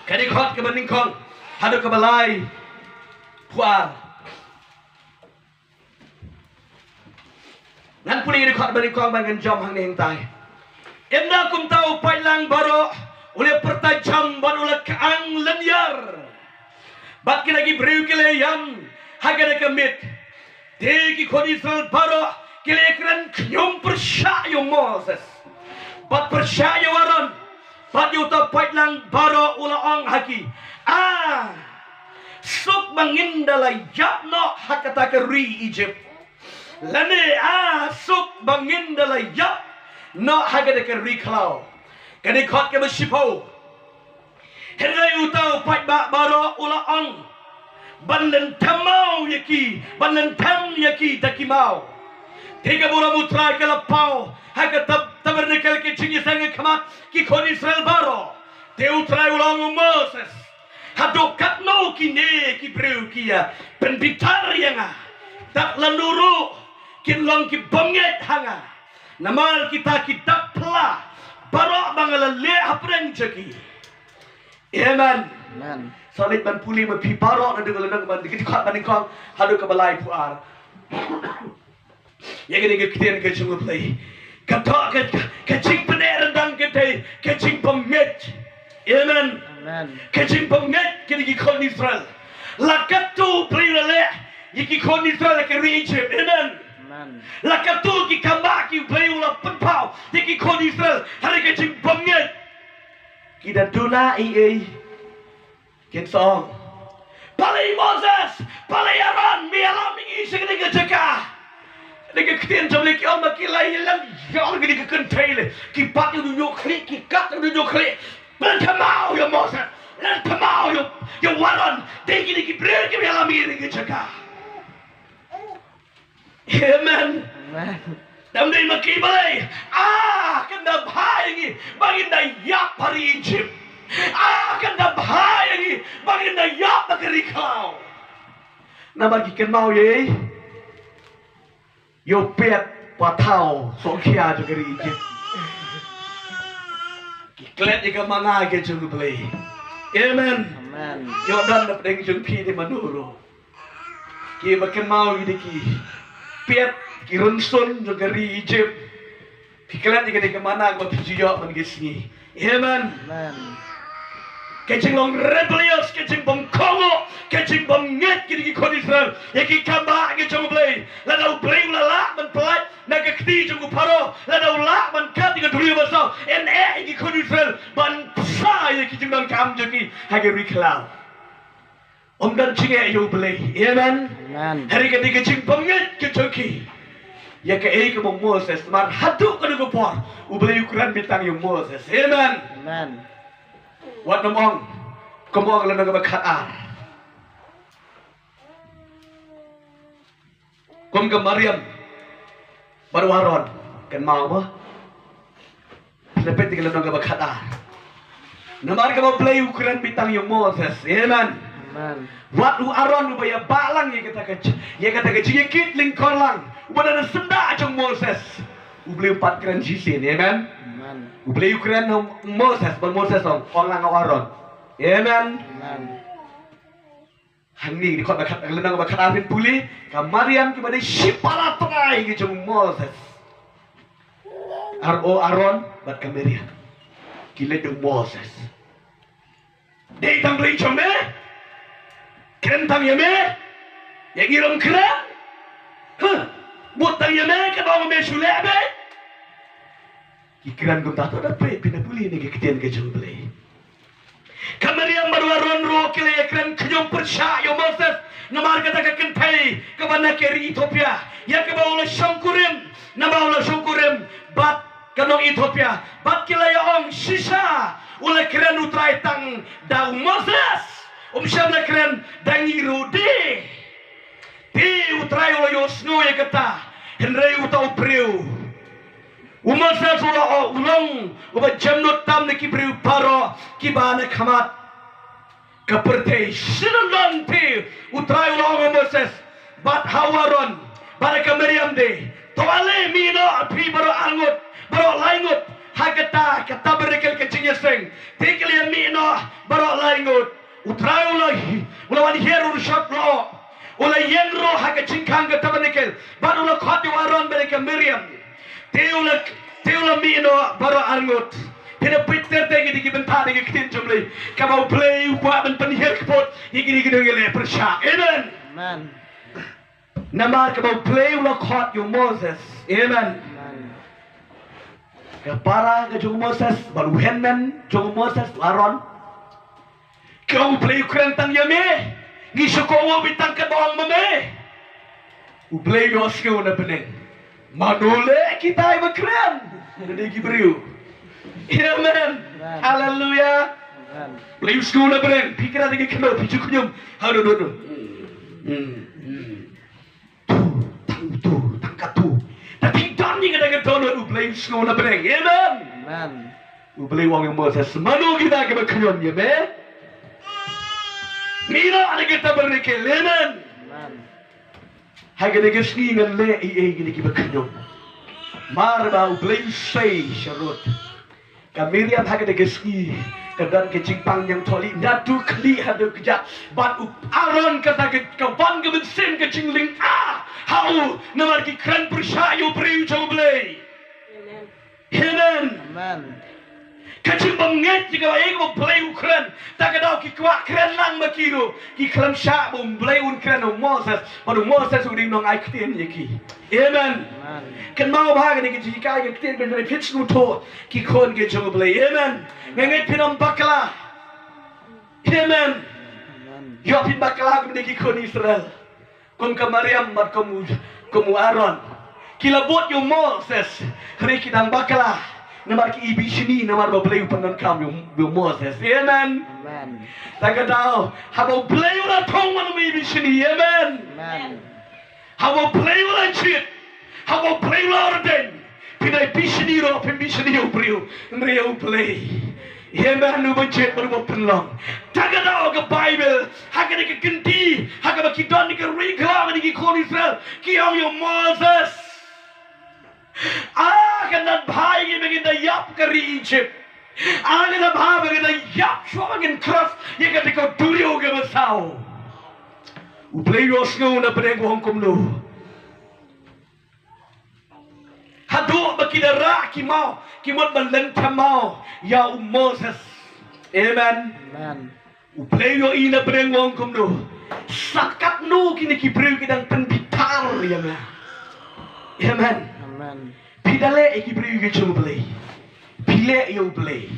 ka dkhot kaba nyngkong haduh kaba laiphew ar. Ngan pule ïa ka dkhot ba nyngkong bad ngan jump hangne hangtai. Ynda kumta u paidlang baroh u la pyrta jam bad u la kyang lyniar. Bad kita ki briew ki la ïam ha kata ka miet. Te ki khun Israel baroh ki la ïakren khñium pyrshah ïa u Moses bad pyrshah ïa u Aaron bad ïa uta u paidlang baroh. U la ong ha ki, a suk ba ngin da la ïap noh ha kata ka ri Egypt, lane a suk ba ngin da la ïap noh ha kata ka ri khlaw. Kane khot kaba shiphew. Hynrei uta u paidbah baroh u la ong, ban lynthem maw ïa ki, ban lynthem ïa ki da ki maw. Te ka burom u Trai ka la paw ha ka tab- tabernacle ka jingïaseng ha khmat ki khun Israel baroh. Te u Trai u la ong u Moses, haduh katno kine ki briew ki ïa pynbitar ïa nga? Dak lano ruh kin long ki bym ngeit ha nga. Namar kita ki dak pla baroh ba nga la leh hapdeng jong ki. Amen. Amen. Sa leit ban pule ma phi baroh naduh ka lynnong ba nyngkong, ka dkhot ba nyngkong haduh kaba laiphew ar. Ïa kane ka ktien ka jong U Blei. Ka dei ka, ka jingpyneh ryndang ka dei ka jingbymngeit. Amen. Amen. Ka jingbymngeit kine ki khun Israel. La katto U Blei u la leh ïa ki khun Israel ha ka ri Egypt. Amen. Amen. La katto ki kam ba ki U Blei u la pynpaw ïa ki khun Israel ha ka jingbymngeit. Ki da duna ei ei. Kin sa ong, balei Moses, balei Aaron, me ïalam ïa ngi sha kane ka jaka? Kane ka ktien jong lei ki ong ba ki la ïalam ïa kane ka kynthei lei. Ki bat ïa u dujok khlieh, ki kat ïa u dujok khlieh. Lynthem maw ïa u Moses, lynthem maw ïa u, ïa u Aaron. Dei kine ki briew kiba ïalam ïa kane ka jaka. Amen. Amen. Dam dei ma ki balei? Ah, kan da bha ïa ngi ba ngin da ïap ha ri Egypt. Ah, kan da bha ïa ngi ba ngin da ïap ha ka ri khlaw. Namar ki kynmaw ïa, ïa u piat pathaw sngewkhia jong ka ri Egypt. Ki klet ïa ka manna ka jong U Blei. Amen. Amen. Ïoh don na pdeng jong phi dei mano ruh. Kiba kynmaw ïa ki piat ki rynsun jong ka ri Egypt. Phi klet ïa kane ka manna kaba phi ju ïoh man ka sngi. Amen. Amen. Ka jinglong rebellious, ka jingbymkohnguh, ka jingbymngeit kine ki khun Israel ïa ki kam ba ki jong U Blei. Lada U Blei u la lah ban pyllait na ka kti jong u Pharaoh, lada u lah ban kat ïa ka duriaw basaw, yn eh ïa ki khun Israel ban pynsa ïa ki jingdonkam jong ki ha ka ri khlaw. Ym don jingeh ïa U Blei. Amen. Amen. Hynrei ka dei ka jingbymngeit ka jong ki ïa kaei kaba u Moses, namar haduh kane ka por U Blei u kren beit tang ïa u Moses. Amen. Amen. Wat nym ong, kum ong lynnong kaba khatar. Kum ka Mariam bad u Aaron, kynmaw mo. Phi la peit ïa ka lynnong kaba khatar. Namar kaba U Blei u kren beit tang ïa u Moses. Amen. Amen. Wat u Aaron uba ïa bah lang ïa kata ka, ïa kata ka jingïakit lyngkor lang, uba don ha syndah jong u Moses, U Blei u pat kren shisien. Amen. Amen. U Blei u kren ha u Moses, bad u Moses u ong, ong lang ha u Aaron. Amen. Amen. Hangne, dkhot ba khat, lynnong ba khatar phin pule, ka Mariam kiba dei shipara trai ka jong u Moses. Ar u Aaron bad ka Mariam ki leit da u Moses. Dei tang Blei jong me? Kren tang ïa me? Ïa ngi ruh kren? Huh? Bud tang ïa me, kaba ong me shu leh beit? Ki kren kumta, to da peit, phin da pule ïa kane ka ktien ka jong U Blei. Ka Mariam bad u Aaron ruh ki la ïakren khñium pyrshah ïa u Moses namar kata ka kynthei kaba na ka ri Ethiopia, ïa kaba u la shongkurim, namar u la shongkurim bad ka nong Ethiopia. Bad ki la ïa ong, shisha u la kren U Trai tang da u Moses, um shym la kren da ngi ruh de. Te U Trai u la ïohsngew ïa kata, hynrei uta u briew, u Moses, u la, u long uba jemnud tam na ki briew baroh kiba na khmat ka pyrthei. Shisha don te U Trai u la ong ha u Moses bad ha u Aaron bad ha ka Mariam de, to ale mih noh phi baroh arngut, baroh laingut ha kata ka tabernacle ka jingïaseng. Te ki la mih noh baroh laingut. U Trai u la, u la wan hiar u shot noh. U la ïeng ruh ha ka jingkhang ka tabernacle. Bad u la khot ïa u Aaron bad ïa ka Mariam. Te u la, te u la mih noh baroh arngut. Phi da peit ter ter ïa kine ki bynta na ka ktien jong U Blei. Kaba U Blei u kwah ban pynhiar kput ïa kine ki nongïaleh pyrshah. Amen. Amen. Namar kaba U Blei u la khot ïa u Moses. Amen. Amen. Ka para ka jong u Moses, bad u hynmen jong u Moses, u Aaron. Ki ong U Blei u kren tang ïa me. Ngi shu kohnguh beit tang katba ong ma me. U Blei u ïohsngew na bneng. Mano leh kita ba kren? Lane ki briew. Amen. Amen. Haleluya. Amen. U Blei u sngew na bneng. Phi kren da ki khyndew, phi ju khñium. Haleluya. Hmm. Hmm. Tu, tang tu, tang katu. Te phi don ïa kata ka dohnud, U Blei u sngew na bneng. Amen. Amen. U Blei u ong ïa u Moses, mano kita kiba khñium ïa me? Mira ha kata ka tabernacle. Amen. Amen. Ha kane ka sngi ngan leh ei ei ïa kine kiba khñium. Namar ba U Blei u sei sharud. Ka Miriam ha kane ka sngi ka don ka jingpang ñiangthohlieh, naduh khlieh haduh kjat. Bad u Aaron kata ka, ka wan ka mynsiem ka jinglyngngoh ha u, namar ki kren pyrshah ïa u briew jong U Blei. Amen. Amen. Amen. Ka jingbymngeit ïa kaba ïa kaba U Blei u kren. Ta ka daw ki kwah kren lang ma ki ruh. Ki khlem shah ba U Blei un kren ïa u Moses. Bad u Moses u dei u nongai ktien ïa ki. Amen. Amen. Kynmaw bha kane ka jinghikai ka ktien, ban pynpeit sngewthuh ki khun ki jong U Blei. Amen. Nga ngeit phin ym bakla. Amen. Amen. Ïoh phin bakla kumne ki khun Israel. Kum ka Miriam bad kum u, kum u Aaron. Ki la bud ïa u Moses. Hynrei ki dang bakla. Namar ki ibishni, namar ba U Blei u pyndonkam ïa u, ïa u Moses. Amen. Amen. Ta ka daw haba U Blei u la thung, wat ym ibishni. Amen. Amen. Haba U Blei u la jied, haba U Blei u la ordain, phi dei bishni ruh, phim bishni ïa u briew, hynrei ïa U Blei. Amen. Uba jied bad uba pynlong. Ta ka daw ka Baibl, ha kane ka kynti, ha kaba ki don ïa ka ri khlaw kane ki khun Israel, ki ong ïa u Moses. Ah, kan nang bha ïa ngi ba ngin da ïap ka ri Egypt. Ah, kan nang bha ba ngin da ïap shuwa ba ngin cross ïa kata ka duriaw kaba saw. U Blei u ïohsngew na pdeng, u ong kumno. Haduh ba ki da rah ki maw, ki mut ban lynthem maw ïa u Moses. Amen. Amen. U Blei u ïohi na pdeng, u ong kumno. Sa katno kine ki briew ki dang pynbitar ïa nga. Amen. Amen. Phi da leh ïa ki briew ki jong U Blei. Phi leh ïa U Blei.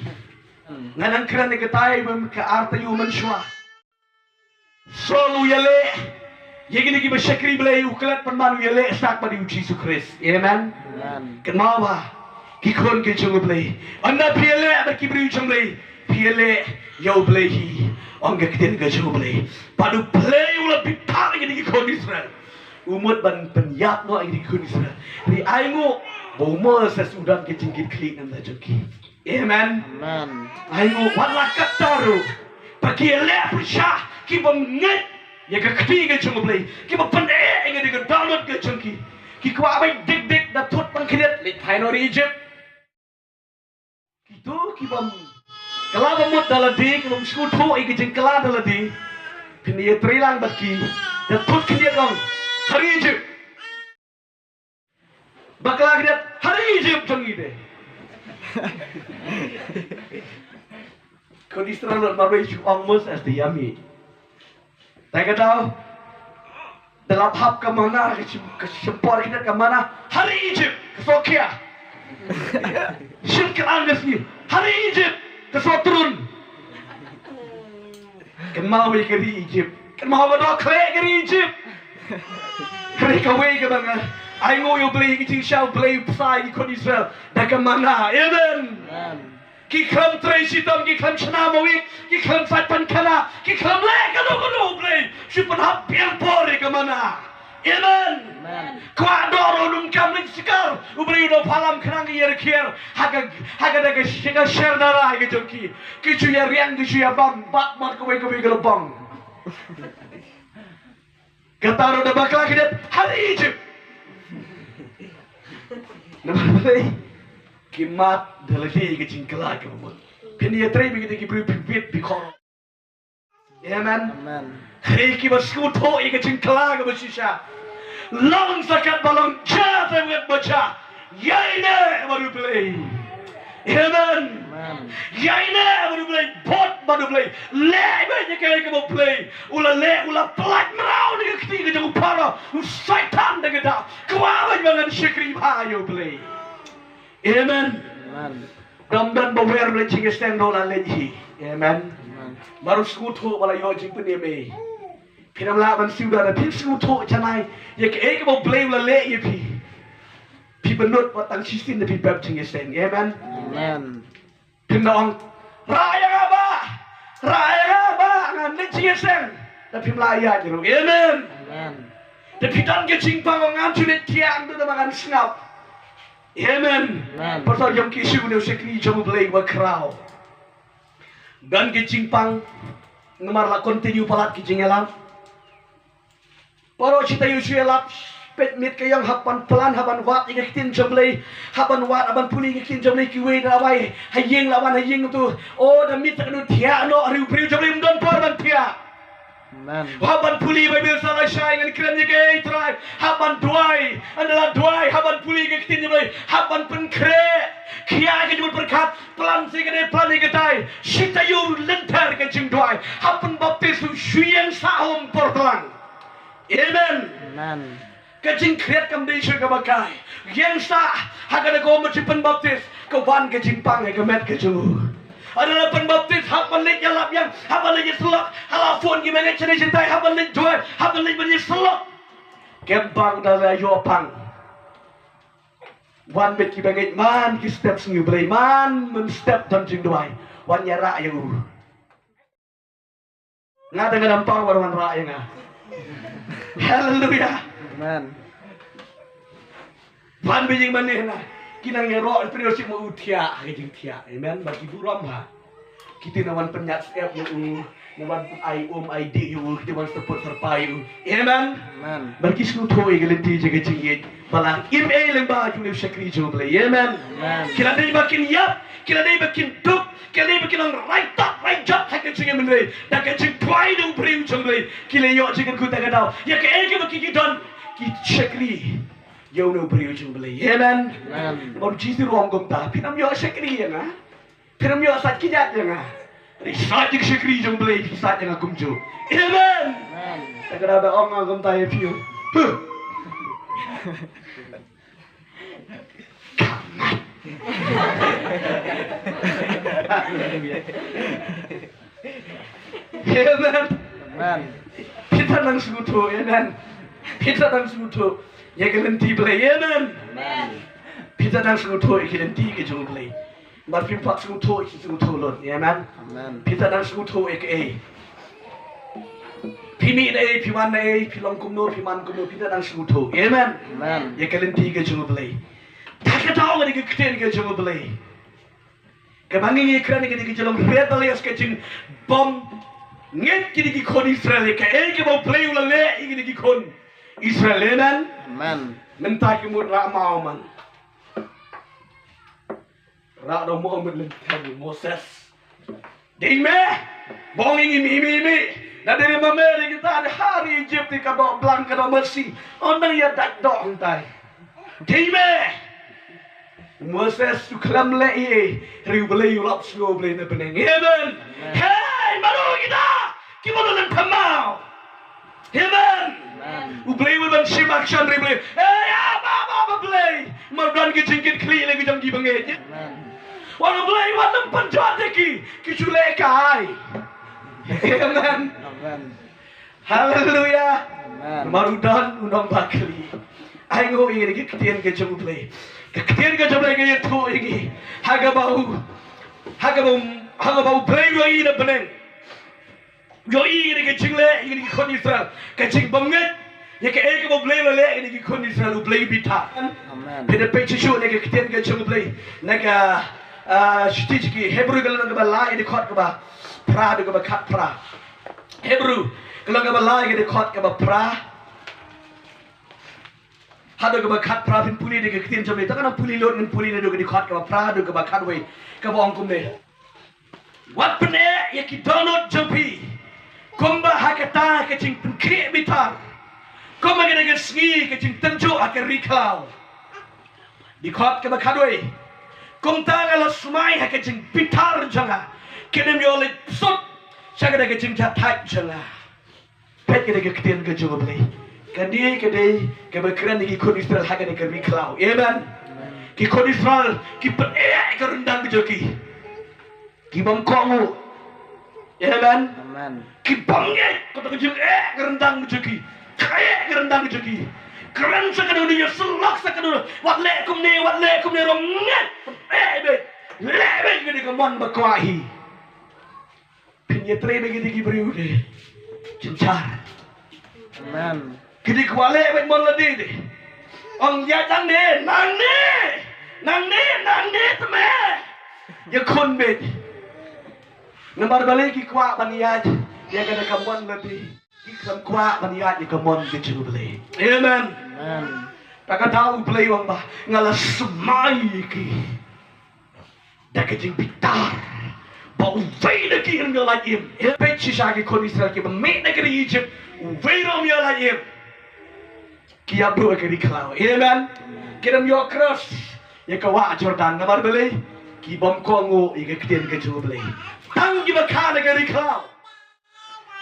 Hmm. Nga nang kren ïa katai ba ka ar taïew mynshuwa. Saul u ïaleh ïa kine kiba shakri Blei, u klet pynban u ïaleh sha ka bad u Jisu Khrist. Amen. Amen. Kynmaw ba ki khun ki jong U Blei. Ynda phi ïaleh bad ki briew jong U Blei, phi ïaleh ïa U Blei hi, ong ka ktien ka jong U Blei. Bad U Blei u la bitar ïa kine ki khun Israel. U mut ban pynïap noh ïa kine ki khun Israel. Hynrei ainguh ba u Moses u don ka jingkitkhlieh na bynta jong ki. Amen. Amen. Ainguh wat la katta ruh, ba ki ïaleh pyrshah, ki bym ngeit ïa ka kti ka jong U Blei, kiba pyneh ïa ka dohnud ka jong ki. Ki kwah ban dik dik da thut pang khyndiat, leit phai noh ri Egypt. Kito ki bym kylla ba mut da lade, ki bym sngewthuh ïa ka jingkylla da lade, phin ïatrei lang bad ki da thut khyndiat, long ha ri Egypt. Bakla khyndiat, ha ri Egypt jong ngi de. Khun Israel lut marwei shu ong Moses te ïa mih. Te ka daw da la hap ka mana, ka shim, ka shim por khyndiat ka mana, ha ri Egypt ka sokha. Shim ka ang ka sngi, ha ri Egypt ka sotrun. Kynmaw ïa ka ri Egypt. Kynmaw ba dohkhleh ka ri Egypt. Ka ri kawei kaba nga ainguh ïa U Blei, ka jingshisha U Blei u bsa ïa ki khun Israel da ka mana. Amen. Amen. Ki khlem trei shitom, ki khlem shna mawit, ki khlem sait pan khana, ki khlem leh kano kano, U Blei shu pynhap biang por ïa ka mana. Amen. Amen. Kwah doh ruh ym kam leit shikar, U Blei u da phalam khnang ïa rakhiar ha ka, ha ka da ka shi-, ka sher dara ka jong ki. Ki shu ïa riang, ki shu ïa bam, bad mar kawei kawei ka lybong. Kata ruh da bakla khyndiat, ha ri Egypt. Namar balei? Ki mad da lade ïa ka jingkylla kaba mut. Phin ïatrei bad kita ki briew phi bit phi khor. Amen. Amen. Hynrei kiba sngewthuh ïa ka jingkylla kaba shisha, long sa katba long, jia sa katba jia, ïaineh bad U Blei. Amen. Amen. Ïaineh bad U Blei, bud bad U Blei. Leh beit ïa kaei kaba U Blei u la leh, u la pyllait mraw na ka kti ka jong u Pharaoh, u Soitan da ka daw. Kwah beit ba ngan shakri bha ïa U Blei. Amen. Amen. Dom don ba wer leit jingïaseng, dei la leit hi. Amen. Amen. Mar u sngewthuh ba la ïoh jingpynim ei. Phi nang lah ban siew da, phi sngewthuh janai ïa kaei kaba U Blei u la leh ïa phi. Phi bynnud wat tang shisien da phi pep jingïaseng. Amen. Amen. Phim da ong, rah ïa nga bah, rah ïa nga bah, ngan leit jingïaseng. Da phim lah ïa ruh. Amen. Amen. Da phi don ka jingpang, ngam ju leit thiah, ngan da ma ngan sngap. Amen. Amen. Pastor Jong Ki Shu ne u shakri jong U Blei ba khraw. Don ka jingpang, namar la continue palat ka jingïalap. Baroh shi taïew shu ïalap, peit miet ka ïong, hap ban plan, hap ban wad ïa ka ktien jong U Blei, hap ban wad, hap ban pule ïa ka ktien jong U Blei, kiwei da wai ha ïing, la wan ha ïing tu. O, da miet ta kano thiah noh, ri u briew jong U Blei ym don por ban thiah. Amen. Hap ban pule Baibl sa la shai, ngan kren ïa kaei Trai, hap ban duwai, ynda la duwai, hap ban pule ïa ka ktien jong U Blei, hap ban pynkhreh, khia ka jingmut pyrkhat, plan sa ïa kane, plan ïa katai, shi taïew lynter ka jingduwai, hap pynbaptis, shu ïeng sah ha um por tlang. Amen. Amen. Ka jingkhriat kam dei shuh kaba kai. Ïeng sah ha kane ka um jingpynbaptis, ka wan ka jingpang ha ka met ka jong u. Ynda la pynbaptis, hap ban leit ïalap ïeng, hap ban leit ïasyllok, ha la phone ki bangeit shane shatai, hap ban leit duwai, hap ban leit ban ïasyllok. Kem bang da la ïoh pang. Wan beit ki bangeit man ki step sngi U Blei, man mynstep don jingduwai. Wan ïarah ïa u. Nga tang ka dampar, wan, wan rah ïa nga. Haleluya. Amen. Wan beit ïing mane na. Ki nang ïaroh, prinsip ma u thiah, ha ka jingthiah. Amen. Ba ki burom ha. Kiti na wan pynïaid step ïa u, na wan ai um ai dih ïa u, kiti wan syrput syrpai ïa u. Amen. Amen. Ba ki sngewthuh ïa ka lynti jong ka jingïeit. Ba la im ei lyngba jong u shakri jong U Blei. Amen. Amen. Ki la dei ba kin ïap, ki la dei ba kin duk, ki la dei ba kin long raitap raitjop ha ka jingim Blei. Da ka jingduwai da u briew jong U Blei, ki la ïoh jingkyrkhu da ka daw. Ïa kaei kaba ki ki don, ki shakri ïa une u briew jong U Blei. Amen. Amen. Ba u Jisu ruh u ong kumta, phin ym ïoh shakri ïa nga. Phin ym ïoh sait kjat ïa nga. Hynrei sait ïa ka shakri jong U Blei, phi sait ïa nga kumjuh. Amen. Amen. Te ka daw da ong nga kumta ïa phi. Huh. Come on. Amen. Amen. Phi ta nang sngewthuh, amen. Phi ta nang sngewthuh ïa ka lynti Blei, amen. Amen. Phi ta nang sngewthuh ïa ka lynti ka jong U Blei. Bad phim pat sngewthuh, sngewthuh lut, amen. Amen. Phi ta nang sngewthuh ïa kaei. Phi mih na ei, phi wan na ei, phi long kumno, phi man kumno, phi ta nang sngewthuh, amen. Amen. Ïa ka lynti ka jong U Blei. Ta ka daw ka dei ka ktien ka jong U Blei. Kaba ngi ngi kren ngi ngi ka jinglong rebellious, ka jingbym ngeit ki dei ki khun Israel ïa kaei kaba U Blei u la leh ïa ki dei ki khun Israel. Amen. Amen. Mynta ki mut rah maw man. Rah da u Muhammad lynter u Moses. Dei me. Bong ïa ngi mi mi mi. Na dei ma me dei kita da ha ri Egypt ka doh blang ka doh mercy. Ong nang ïa dak doh hangtai. Dei me. Moses u khlem leh ei, hynrei U Blei u lap sngew Blei na bneng. Amen. Amen. Hei, mano kita kiba don lem thymmai. Amen. Amen. U Blei u ban shim action, hynrei Blei. Hei, ah, ba, ba, ba, Blei. Mar don ki jingkit khlieh lei ki jong ki bangeit. Amen. Wan U Blei u wan lem pynjot ïa ki, ki ju leh kai. Amen. Amen. Haleluya. Amen. Mar u don u nongbakla. Ai nguh ïa ka ktien ka jong U Blei. Ka ktien ka jong U Blei ka ïathuh ïa ngi. Ha kaba u, ha kaba u, ha kaba U Blei u ïohi na bneng. U ïohi ïa ka jingleh ïa ki khun Israel. Ka jingbym ngeit ïa kaei kaba U Blei u la leh ïa ki khun Israel, U Blei u bitar. Amen. Phi da peit shuh shuh na ka ktien ka jong U Blei. Na ka, ah, shithi ki Hebru ka lynnong kaba lai, dkhot kaba phra haduh kaba khatphra. Hebru ka lynnong kaba lai, ka dkhot kaba phra haduh kaba khatphra. Phin pule da ka ktien jong me, tang ngan pule lut, ngan pule naduh ka dkhot kaba phra haduh kaba khatwei, kaba ong kumne. Wat pyneh ïa ki dohnud jong phi kumba ha kata ka jingpynkhreh bitar, kumba ha kata ka sngi ka jingtynjuh ha ka ri khlaw. Dkhot kaba khatwei. Kumta nga la smai ha ka jingbitar jong nga. Kim ïoh leit suk sha kata ka jingjahthait jong nga. Peit kata ka ktien ka jong U Blei. Kane ka dei kaba kren ïa ki khun Israel ha kane ka ri khlaw. Amen. Ki khun Israel ki pyneh ka ryndang ka jong ki. Ki bym kohnguh. Amen. Amen. Ki bym ngeit, kata ka jingeh ka ryndang ka jong ki. Ka eh ka ryndang ka jong ki. Kren sa kano, ïa syllok sa kano. Wat leh kumne, wat leh kumne, ruh ngeit. Eh beit. Leh beit, kane ka mon ba kwah hi. Phin ïatrei beit kine ki briew de. Jynjar. Amen. Kine ki kwah leh beit mon lade de. Ong ïa tang de, nangne. Nangne, nangne te me. Ïakhun beit. Namar balei ki kwah ban ïaid ïa kane ka mon lade. Ki khlem kwah ban ïaid ïa ka mon ka jong U Blei. Amen. Amen. Te kata U Blei u ong ba nga la smai ïa ki da ka jingbitar ba uwei na ki um ïoh lait im. Peit shisha ki khun Israel kiba mih na ka ri Egypt, uwei ruh um ïoh lait im. Ki ïap duh ha ka ri khlaw. Amen. Kim ïoh cross ïa ka wah Jordan. Namar balei? Ki bym kohnguh ïa ka ktien ka jong U Blei. Tang kiba kha na ka ri khlaw.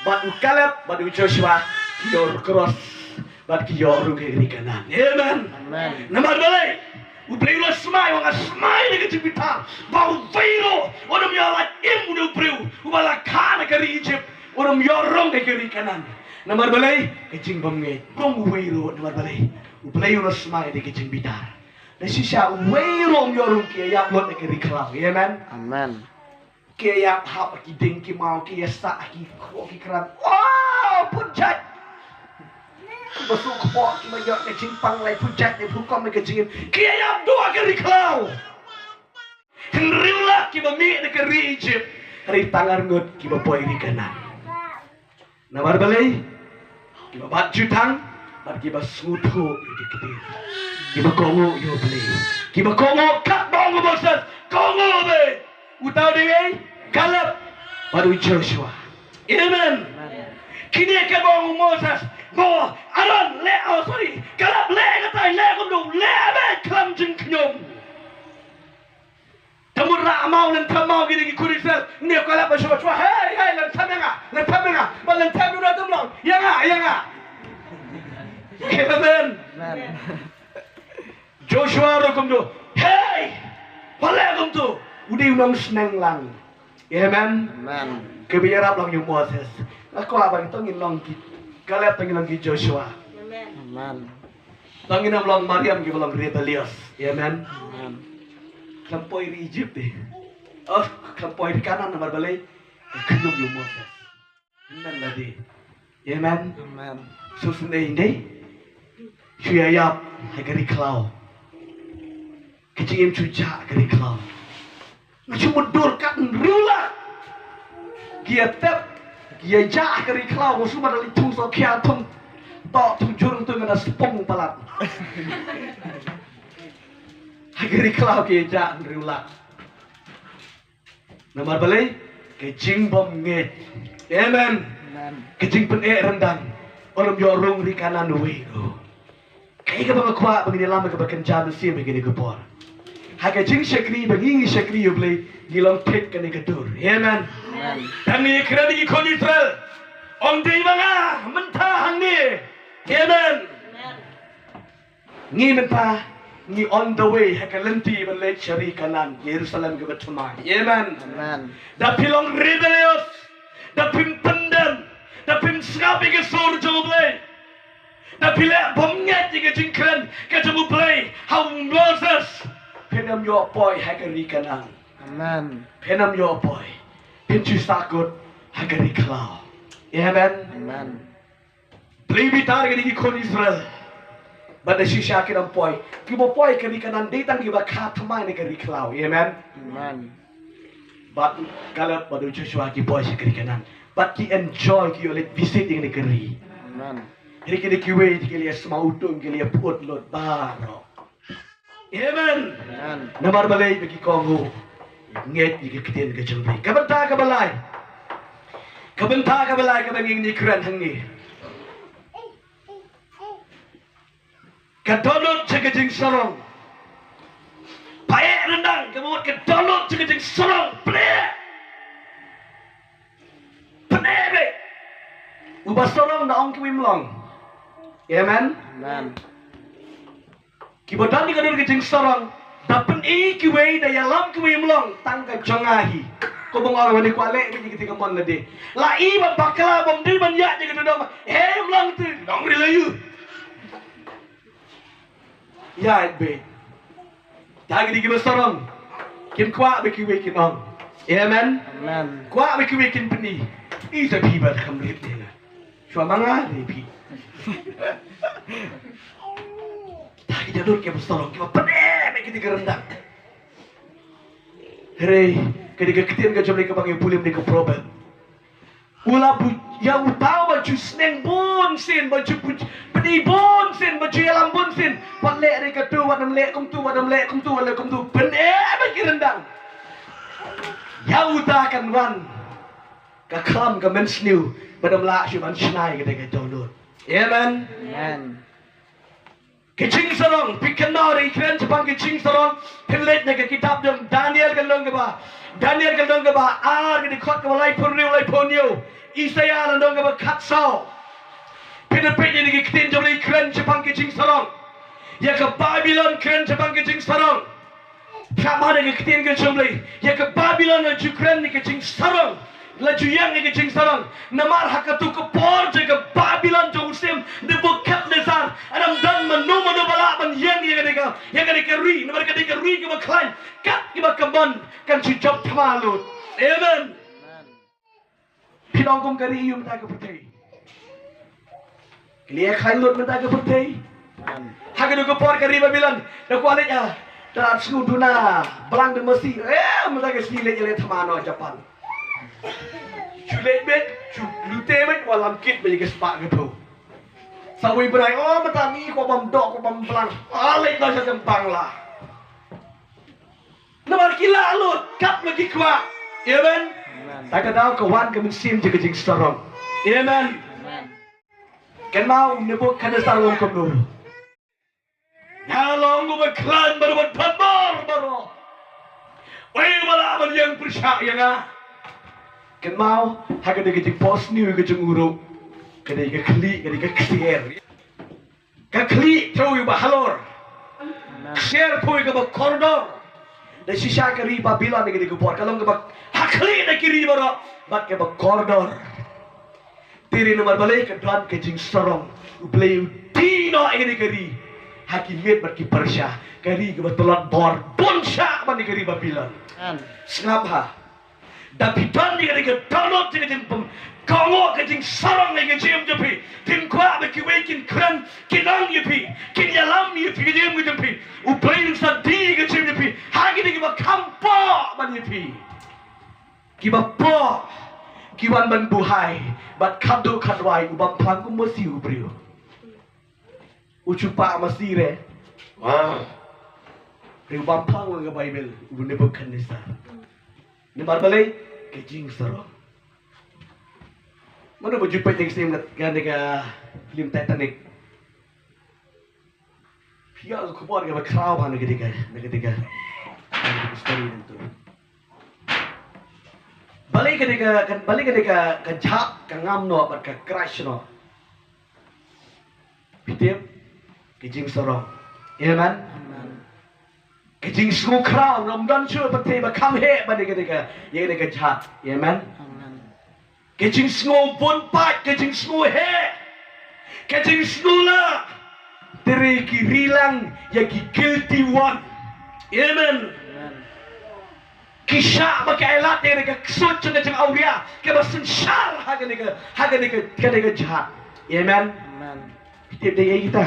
Bad u Kaleb bad u Joshua ki ïoh cross bad ki ïoh rung ha ka ri Kanaan. Amen. Amen. Namar balei? U Blei u la smai, u ong nga smai da ka jingbitar ba uwei ruh un ym ïoh lait im, une u briew uba la kha na ka ri Egypt, un ym ïoh rung ha ka ri Kanaan. Namar balei? Ka jingbymngeit. Bym uwei ruh, namar balei? U Blei u la smai da ka jingbitar. Te shisha uwei ruh um ïoh rung, ki ïap lut ha ka ri khlaw. Amen. Amen. Ki ïap hap ha ki dieng ki maw, ki ïasah ha ki kpoh ki krat. Wow, pun jait. Kiba suk kpoh, kiba ïoh ka jingpang lai pun jait, ne pun kom ne ka jingim. Ki ïap duh ha ka ri khlaw. Hynriew lak kiba mih na ka ri Egypt. Hynrei tang arngut kiba poi ri Kanaan. Namar balei? Kiba bat jutang bad kiba sngewthuh ïa ki ktien. Kiba kohnguh ïa U Blei. Kiba kohnguh katba ong u Moses, kohnguh beit. Uta u dei Kaleb bad u Joshua. Amen. Kine katba ong u Moses, mo, Aaron, leh, oh sorry, Kaleb, leh katai, leh kumno, leh beit khlem jingkhñium. Te mut ra maw, lynthem maw kine ki khun Israel. Une u Kaleb ba shu ba shu, hei, hei, lynthem ïa nga, lynthem ïa nga. Ba lynthem ïa u, na tum long ïa nga, ïa nga. Amen. Amen. Joshua ruh kumjuh, hei, wat leh kumto. U dei u nongsneng lang. Amen. Amen. Kaba ïarap long ïa u Moses. Nga kwah ba to ngin long ki Kaleb, to ngin long ki Joshua. Amen. Amen. To ngin ym long mariang kiba long rebellious. Amen. Amen. Khlem poi ri Egypt de. Oh, khlem poi ri Kanaan namar balei? Ka khñium ïa u Moses. Amen lade. Amen. Amen. Sngewsynei dei. Shu ïa ïap ha ka ri khlaw. Ka jingim shu jah ha ka ri khlaw. Nga shu mutdur katne hynriew lak. Ki ïa tep, ki ïa jah ha ka ri khlaw, nga shu mad leit thung sawkhia, thung toh, thung jur, thung nga da spong palat. Ha ka ri khlaw ki ïa jah hynriew lak. Namar balei? Ka jingbymngeit. Amen. Amen. Ka jingpyneh ryndang. Ym ïoh rung ri Kanaan uwei ruh. Kaei kaba nga kwah ba ngin ïalam kaba kynja mynsiem ha kane ka por. Ha ka jingshakri ba ngi ngi shakri ïa U Blei, ngi long thik kane ka dur. Amen. Amen. Tang ngi kren ïa ki khun Israel. Ym dei ba nga mynta hangne. Amen. Amen. Ngi mynta ngi on the way ha ka lynti ban leit sha ri Kanaan, Jerusalem kaba thymmai. Amen. Amen. Da phi long rebellious, da phim pyndem, da phim sngap ïa ka sur jong U Blei. Da phi leh bymngeit ïa ka jingkren ka jong U Blei ha u Moses, phin ym ïoh poi ha ka ri Kanaan. Amen. Phin ym ïoh poi. Phin shu sahkut ha ka ri khlaw. Amen. Amen. Blei bitar ïa ki khun Israel. Bad da shisha kin ym poi. Kiba poi ka ri Kanaan dei tang kiba kha thymmai na ka ri khlaw. Amen. Amen. Bad Kaleb bad u Joshua ki poi sha ka ri Kanaan. Bad ki enjoy, ki ïoh leit visit ïa kane ka ri. Amen. Hynrei kine kiwei ki la sma utung, ki la pyut lut baroh. Amen. Amen. Namar balei? Ba ki kohnguh ngeit ïa ka ktien ka jong U Blei. Ka bynta kaba lai. Ka bynta kaba lai kaba ngin ïa kren hangne. Ka dohnud jong ka jingsarong. Pyneh ryndang, ka mut ka dohnud jong ka jingsarong, pyneh. Pyneh beit. Uba sarong da ong kiwei ym long. Amen. Amen. Kiba don ïa ka dur ka jingsarong, da pyni kiwei, da ïalam kiwei ym long, tang ka jong nga hi. Kumba nga ong, ba dei kwah leh beit ïa kata ka mon lade. La i ba bakla, bym dei ban ïaid ïa kata ka dohnud. Hei, ym long te, long ri la ïu. Ïaid beit. Te ha kine kiba sarong, kin kwah ba kiwei kin ong. Amen. Amen. Kwah ba kiwei kin pyni. Ita phi ba kham rit te na. Shuwa ma nga ne phi. Te ha kine ki dohnud kiba sarong, kiba pyneh beit kine ki ryndang. Hynrei ka dei ka ktien ka jong U Blei kaba ngi pule mynne ka Proverb. U la buh ïa uta uba ju sneng bun sien, ba ju buh, pyni bun sien, ba ju ïalam bun sien. Wat leh re kato, wat ym leh kumto, wat ym leh kumto, wat leh kumto. Pyneh beit ki ryndang. Ïa uta kan wan ka khlam ka mynsniew, bad ym lah shuh ban shna ïa kata ka dohnud. Amen. Amen. Ka jingsarong, phi kynmaw, ïa kren shaphang ka jingsarong, phin leit na ka kitab jong Daniel ka lynnong kaba, Daniel ka lynnong kaba ar, ka dkhot kaba laiphew hynriew, laiphew hynñiew, Isaïah ka lynnong kaba khatsaw. Phin da peit ïa ka ktien jong U Blei kren shaphang ka jingsarong. Ïa ka Babilon kren shaphang ka jingsarong. Phah ma da ka ktien ka jong U Blei, ïa ka Babilon la ju kren ïa ka jingsarong, la ju ïeng ïa ka jingsarong. Namar ha kato ka por jong ka Babilon jong u syiem Nebukadnesar, ym don mano mano ba lah ban ïeng ïa kane ka, ïa kane ka ri, namar kane ka ri kaba khlaiñ, kat kiba ka mon kan shu jop thma lut. Amen. Phi long kum ka ri aïu mynta ka pyrthei? Ki la ïa khlaiñ lut mynta ka pyrthei. Ha kano ka por ka ri Babilon da kwah leit, ah, tang shu duna blang da masi. Eh, mynta ka sngi leit ïaleh thma noh Japan. Shu leit beit, shu lute beit, wat lam kit beit ïa ka spah ka thew. Sa wei bnai, oh, mynta ngi kwah bam doh, kwah bam blang. Ah, leit noh sha Bangla. Namar ki lah lut kat ba ki kwah. Amen. Amen. Ta ka daw ka wan ka mynsiem jong ka jingsarong. Amen. Amen. Kynmaw u Nebukadnesar u ong kumno? Nga long uba khlaiñ bad uba donbor baroh. Uei uba lah ban ïeng pyrshah ïa nga? Kynmaw, ha ka dei ka jingphohsniew ka jong u ruh. Ka dei ka khlieh, ka dei ka ksiar. Ka khlieh thew ïa ba halor. Amen. Ksiar thew ïa kaba kordor. Da shisha ka ri Babilon ka dei ka bor, ka long kaba ha khlieh na ki ri baroh, bad kaba kordor. Te ri namar balei? Ka don ka jingsarong. U Blei u die noh ïa ka ri ha ki Med bad ki Persia. Ka ri kaba tlot bor bun shah ban ïa ka ri Babilon. Amen. Sngap ha. Da phi don ïa ka dohnud jong ka jingpynkohnguh ka jingsarong ïa ka jingim jong phi. Phin kwah ba kiwei kin kren, kin ong ïa phi, kin ïalam ïa phi ka jingim ka jong phi. U Blei un sa die ïa ka jingim jong phi ha kine kiba kham poh ban ïa phi. Kiba poh, ki wan ban buhai bad khatduh khatwai, u bam phlang kum masi u briew. U shu pah masi re. Wow. Re u bam phlang ha ka Baibl, u Nebukadnesar. Namar balei? Ka jingsarong. Mano ba ju peit ïa ka sien ka, ka, ka film Titanic? Phi ïoh ka khubor kaba khraw ha, na ka dei ka, na ka dei ka, na ka dei ka story nangto. Balei ka dei ka, ka, balei ka dei ka, ka jhad ka ngam noh bad ka crash noh? Phi tip? Ka jingsarong. Amen. Amen. Ka jingsngew khraw, ym don shuh pyrthei ba kham heh ban ïa ka, ïa ka, ïa ka jhad. Amen. Amen. Ka jingsngew bun pait, ka jingsngew heh, ka jingsngew lah. Te re ki ri lang ïa ki guilty one. Amen. Amen. Ki shah ba ki ailad ïa ka ksuid jong ka jingawria kaba synshar ha kane ka, ha kane ka, kane ka jhad. Amen. Amen. Phi tip dei ei kita?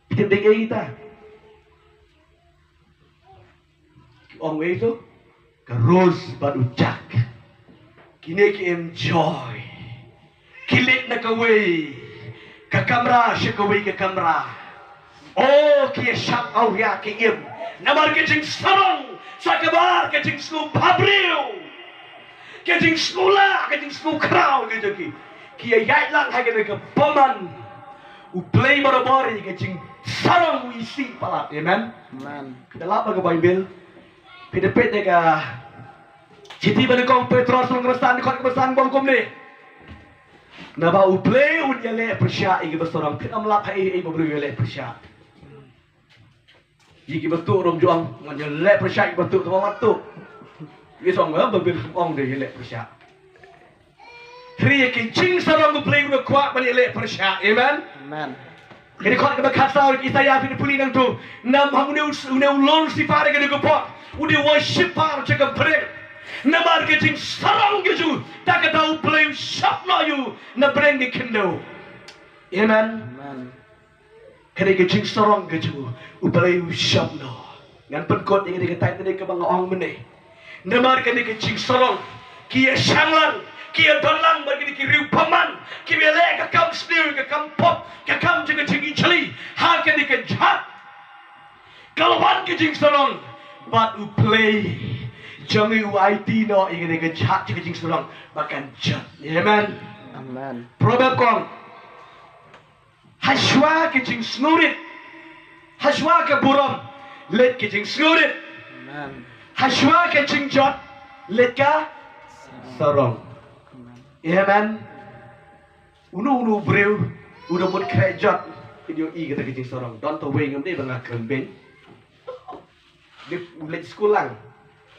Phi tip dei ei kita? Ki ong ei to? Ka Rose bad u Jack. Kine ki enjoy. Ki leit na kawei ka kamra sha kawei ka kamra. Oh, ki ïashah awria ki im. Namar ka jingsarong sa kaba ar, ka jingsngew bhabriew, ka jingsngew lah, ka jingsngew khraw ka jong ki. Ki ïaid lang ha kane ka bymman. U Blei barabor ïa ka jing sarong u isih palat. Amen. Amen. Phi da lap ha ka Baibl, phi da peit ïa ka shithi ba nyngkong Petros lynnong kaba san, dkhot kaba san, ba ong kumne: Naba U Blei un ïaleh pyrshah ïa kiba sarong. Phim lap ha ei ei ba briew ïaleh pyrshah. Ïa kiba tuh ruh ym ju ong, ngan ïaleh pyrshah ïa kiba tuh, tang ba tuh. Ïa song ba Baibl ym ong de ïaleh pyrshah. Hynrei ïa ki jingsarong U Blei u da kwah ban ïaleh pyrshah. Amen. Amen. Kane dkhot kaba khatsaw Isaïah, phi pule nangtu. Namar une u, une u Lucifer, kane ka pop, u dei u worshiper jong ka pyrthei. Namar ka jingsarong ka jong u, te kata U Blei u shah noh ïa u na bneng ki khyndew. Amen. Amen. Kane ka jingsarong ka jong u, U Blei u shah noh. Ngan pynkut ïa kane ka tai kane kaba nga ong mynne. Namar kane ka jingsarong, ki ïa shang lang, ki ïa don lang bad kine ki riew bymman, ki ïa leh ka kam sniew, ka kam pop, ka kam jong ka jingkitkhlieh ha kane ka jhat. Ka la wan ka jingsarong, bad U Blei jong ngi u aiti noh ïa kane ka jhat jong ka jingsarong ba kan jot. Amen. Amen. Proverb ka ong, hashwa ka jingsngewrit, hashwa ka burom, leit ka jingsngewrit. Amen. Hashwa ka jingjot, leit ka sarong. Amen. Amen. Uno uno u briew u da mut khreh jot, kin ïohi kata ka jingsarong. Don tawei, ngam dei ba nga kren beiñ. Dep u leit skul lang.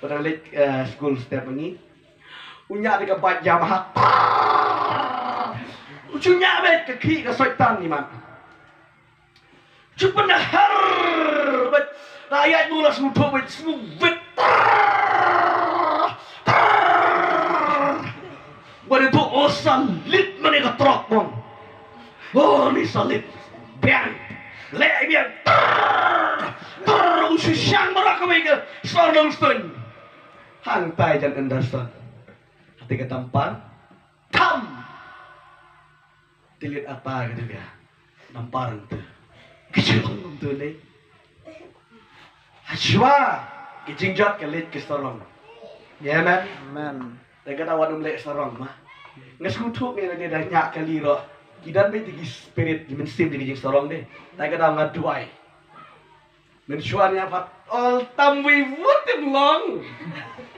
Ba dang leit, eh, skul step ma ngi. U ñiah da ka bike Yamaha. U ju ñiah beit, ka khih ka soitan ni man. Ju pynhar beit. Na ïaid bun la sngewthuh beit, sngewbit. Ba dei tu, oh, salit mane ka trok bong. Oh, ni salit. Biang. Leh biang. Trrr. Trrr. U shu shang baroh kawei ka sor nongstoiñ. Hangtai jan Anderson. Hati ka tampar. Tam. Tilit ata ka dei ka. Tampar nte. Ka jong nte lei. Hashwa ka jingjot ka leit ka sarong. Amen. Amen. Te ka daw wan ym leh sarong ma. Nga sngewthuh ngi lane da ñiah kali ruh. Ki don beit ki spirit, ki mynsiem jong ka jingsarong de. Te ka daw nga duwai. Mynshuwa ñiah pat ol tam wei wut im long.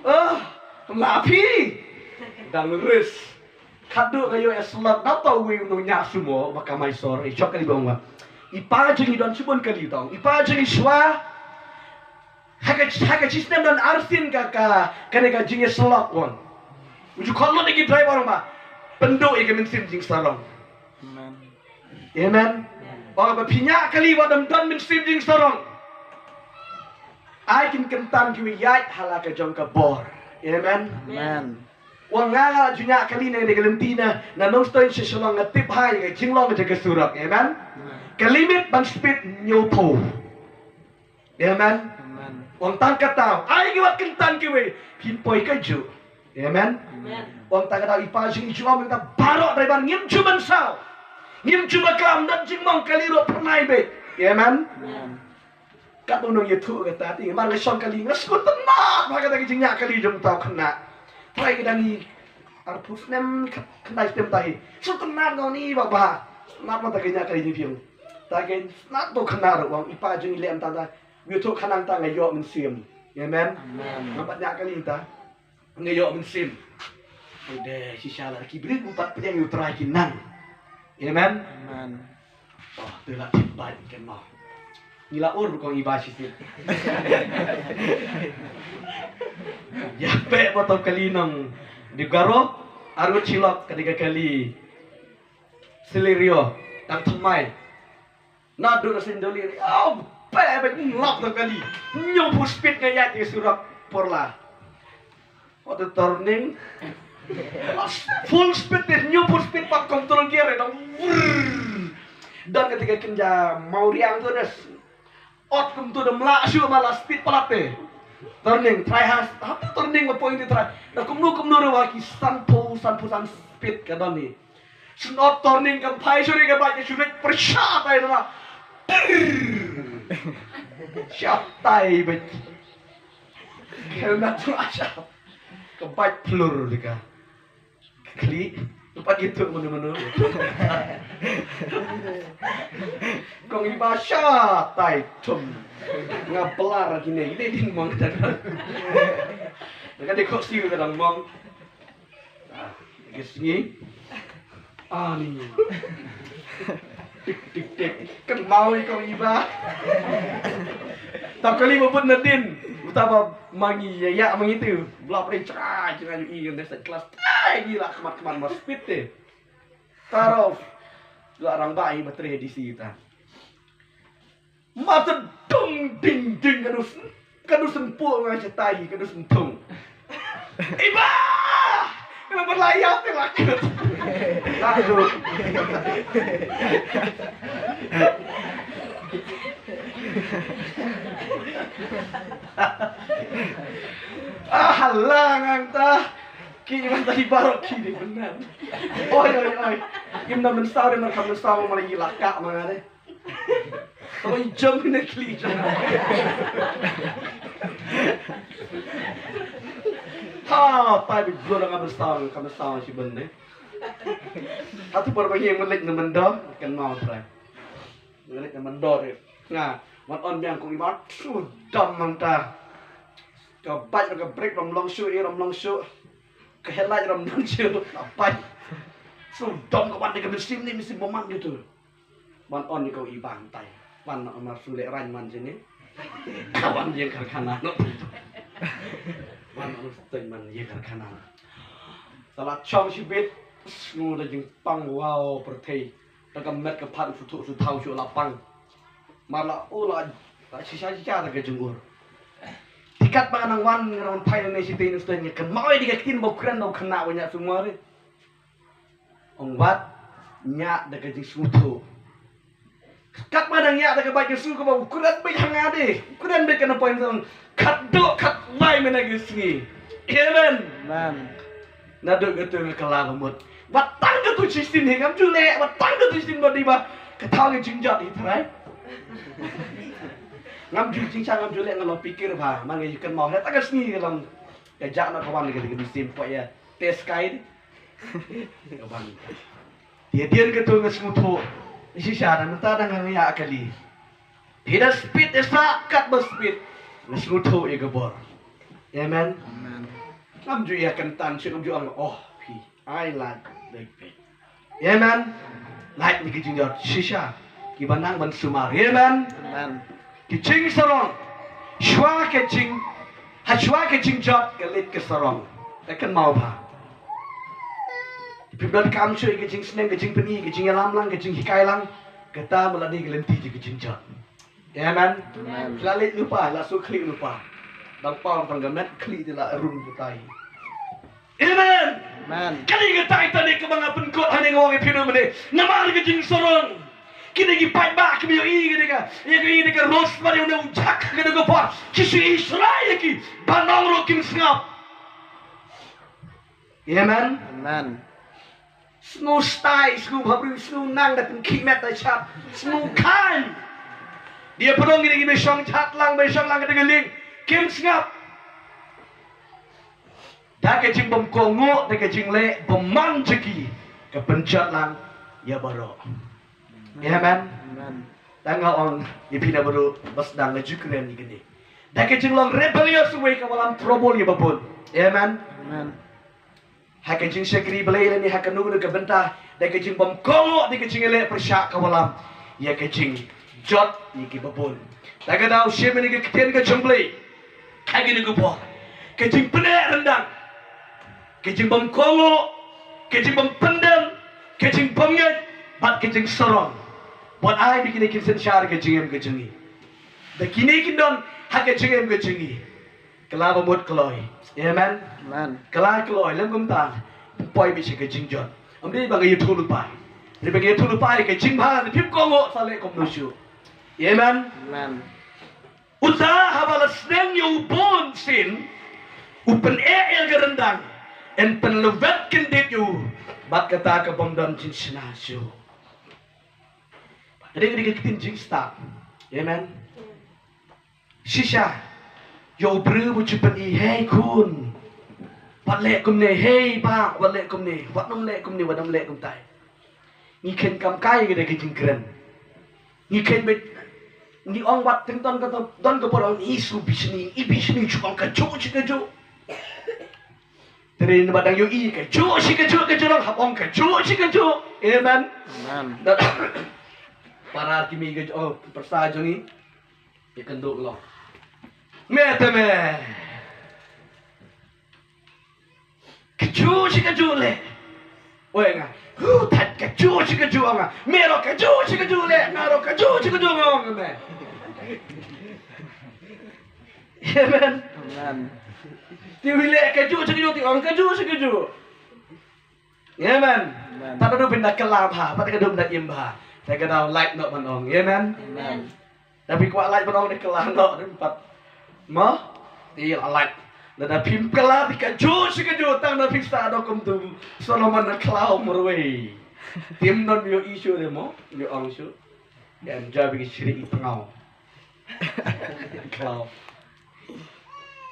Ah, ym lah phi. Dang ris. Khadduh nga ïoh ïa slot, naba uwei u nongñiah sumo ba kamai sor, i shong kali ba ong ba, i pa jong ngi don shibun kali, tang i pa jong ngi shuwa. Ha ka, ha ka shisnem don arsien ka, ka, kane ka jingïasyllok, ong. U ju khot lut ïa ki driver, ong ba, pynduh ïa ka mynsiem jingsarong. Amen. Amen. Ong ba phi ñiah kali wat ym don mynsiem jingsarong, ai kin kyntan kiwei ïaid ha la ka jong ka bor. Amen. Amen. Ong nga, nga la ju ñiah kali na ka lynti na, na Nongstoiñ sha Shillong, nga tip bha ïa ka jinglong jong ka surok. Amen. Amen. Ka limit ban speed hynñiewphew. Amen. Amen. Ong tang kata, ai ki wat kyntan kiwei, phin poi kajuh. Amen. Amen. Ong tang kata, i pa jong ngi ju ong mynta, baroh driver ngim ju mynsaw. Ngim ju baklam, don jingmong kali ruh phyrnai beit. Amen. Amen. Katba u nongïathuh kata, te mar nga shong kali, nga sngewtynnat bha kata ka jingñiah kali jong uta u khynnah. Trai ka dang i arphew snem, khyndai snem ta hi. Sngewtynnat nga ong ni, Baba. Sngewtynnat mynta ka ñiah kali jong phi. Ta ka sngewtynnat uta u khynnah ruh, ong i pa jong ngi leh mynta, ta u ïathuh khnang ta nga ïoh mynsiem. Amen. Amen. Nga pat ñiah kali ta, nga ïoh mynsiem. Ode shisha la ki briew u pat pdiang ïa u Trai ki nang. Amen. Amen. Oh, te la tip bad ken mo. Ngi la ur kong i ba shisien. Ïa peh botol kali nong di Garo, arngut shilok ka dei ka kali Celerio, tang thymmai. Naduh na Sindoli, oh, peh bad nglap tang kali. Hynñiewphew speed nga ïaid ïa surok four lane. What a turning. Full speed de, hynñiewphew speed pat control gear de, dang. Wrrr. Don kata ka kynja Mawriang tu de. Ot kumtu de, mlah shuh ma la speed palat de. Turning, trai ha, ha turning ma point de trai. Da kumno kumno ruh ha ki sanphew, sanphew san speed ka don hi. Shu ot turning kam phai shuh de ka bike, shu leit pyrshah tai na. Shah tai bike. Helmet tu asha. Ka bike phlur de ka. Ka khlieh. Pat ïathuh mano mano. Kong Iba shatai thum. Nga blar kine, kine din mong ta. Ka dei khot siew ka dang mong. Ah, ka sngi. Ani. Tik tik tik. Kynmaw ïa Kong Iba. Tau kali ba bud nadien. Uta ba ma ngi ïa ïa ma ngi tu. Bla pdeng chrai chrai ïa i kan dei sa klas. Ai ngi la khmat khmat ma speed te. Taraf. La rang ba i ba tre di si ta. Ma ta dung ding ding ka dus. Ka dus sempur nga chatai ka dus sentung. Iba! Kena berlayar te lakut. Lakut. Ah, halang anta. Ki man tadi barok ki di benar. Oi oi oi. Kim na mensaw de man kam mensaw ma lagi lakak ma nga de. Oi jam ne kli jam. Ha, tai bi blur ka mensaw, ka mensaw shi ben de. Atu bar bangi melek ne mendo, kan mau trai. Ngerik na mandor ïa. Nga, wan on biang Kong Iba, su dam manta. Ka bike ka brake ram long shu, i ram long shu. Ka headlight ram long shu, ka bike. Su dam ka wan de ka mesin ni, mesin boman gitu. Wan on ni Kong Iba tai. Wan na Omar su le rain man sini. Ka wan ïa karkhana no. Wan on stain man ïa karkhana. Salah chong shibit, sngu da jingpang wow perthei. Da ka met ka phan su thu su thau su lapang. Mar la u la la shisha shisha da ka jingur. Tikat ba nang wan nang wan phai ne shi tin sten kan mau di ka kin ba kren da khana ba nya su mari. Ong wat nya da ka jingsngewthuh. Kat ma nang nya da ka bai ka su ka ba kren ba hanga de. Kren ba ka na point song. Kat do kat lai mena ka sngi. Amen. Amen. Na duk ka tu nga kala ka mut. Wat tang ka tu chistin hi ngam ju leh, wat tang ka tu chistin ba di ba. Ka thaw ka jingjot hi trai. Ngam ju jingcha ngam ju leh nga long pikir ba. Man nga yu kan mau. Heta ka sngi ka long. Ka jak na ka wan ka di ka di sim pa ya. Test kai di. Ka wan. Dia dia ka tu nga sngewthuh. Shisha da menta da nga ya kali. Hi da speed esa kat ba speed. Nga sngewthuh ïa ka bor. Amen. Amen. Ngam ju ïa kan tan shi ngam ju ang oh phi. I like the big. Amen. Like ni ki jingjot shisha. Ki banang ban sumar. Amen. Amen. Ki jingsarong. Shwa ki jing ha shwa ki jingjot ka lit ka sarong. Ka kan mau ba. Phi ban kam shu ki jingsneng ki jingpyni ki jingïalam lang ki jinghikai lang. Kata mala ni ki lenti ki jingjot. Amen. Amen. La leh lupa, la su klik lupa. Dang pau dang gamet klik di la rung butai. Amen. Amen. Kali ka tai tani ka bang apen kot hani ngong ipi no mene. Namar ka jingsarong. Kini ki pai ba kini yo i kini ka. Ya kini ka rosemary ne ujak kini ka pot. Ki su Israel ki banong ro kim sngap. Amen. Amen. Sngew stai, sngew bhabriew, sngew nang da pynkhih met da chap, sngew khain. Dia pynong ngi ngi bishong chat lang, bishong lang ka ding ling. Kim sngap. Da ka jingbym kohnguh, da ka jingleh bymman jaki. Ka pynjot lang ïa baroh. Amen. Amen. Tang nga ong ïa phi na baroh bas dang la jukren ïa kane. Da ka jinglong rebellious wei ka walam trouble ïa babun. Amen. Amen. Ha ka jingshakri Blei lane ha kano kano ka bynta da ka jingbym kohnguh da ka jingleh pyrshah ka walam ïa ka jingjot ïa ki babun. Da ka daw shim ïa ka ktien ka jong Blei. Ha kine ki bor ka jingpyneh ryndang, ka jingbym kohnguh, ka jingbym pyndem, ka jingbym ngeit bad ka jingsarong. Bad ai ba kine kin synshar ka jingim ka jong ngi. Da kine kin don ha ka jingim ka jong ngi. Ka la ba mut kloi. Amen. Amen. Ka la kloi lem kumta. Poi bishar ka jingjot. Ym dei ba nga ïathuh lypa. Dei ba nga ïathuh lypa ka jingbha da phim kohnguh sa leh kumno shuh. Amen. Amen. Uta haba la sneng ïa u bun sien u pyneh ïa ka ryndang, yn pynlwet kyndit ïa u bad kata ka bym don jingshna shuh. Ka dei ka dei ka ktien jingstad. Amen. Shisha ïa u briew u ju pyni, hei khun, Wat leh kumne, hei bah, wat leh kumne, wat nym leh kumne, wat nym leh kumtai. Ngi kheiñ kam kai ka dei ka jingkren. Ngi kheiñ beit, ngi ong wat teng don ka, don ka por ong ngi shu bishni, i bishni shu ong kajuh shi kajuh. Te dei ba dang ïohi kajuh shi kajuh, kajuh long hap ong kajuh shi kajuh. Amen. Amen. Para ki mei ka, oh, pyrsa jong ngi. Ïa kynduh long. Me te me. Kajuh shi kajuh leh. Oi nga. Hu, thait kajuh shi kajuh nga. Me ruh kajuh shi kajuh leh. Nga ruh kajuh shi kajuh nga ong me. Amen. Amen. Te wi leh kajuh shi kajuh, te ong kajuh shi kajuh. Amen. Amen. Pat da duh phin da kylla bha, pat da duh phin da im bha. Te ka daw lait noh ban ong. Amen. Amen. Da phi kwah lait ban ong ne kylla noh ne pat. Mo? Te la lait. Lada phim kylla te kajuh shi kajuh tang da phi sah da kum tu Solomon na khlaw marwei. Te ym don ïohi shuh de mo? Ïa ong shuh. Ïa enjoy bad ki shrieh i tngaw. Khlaw.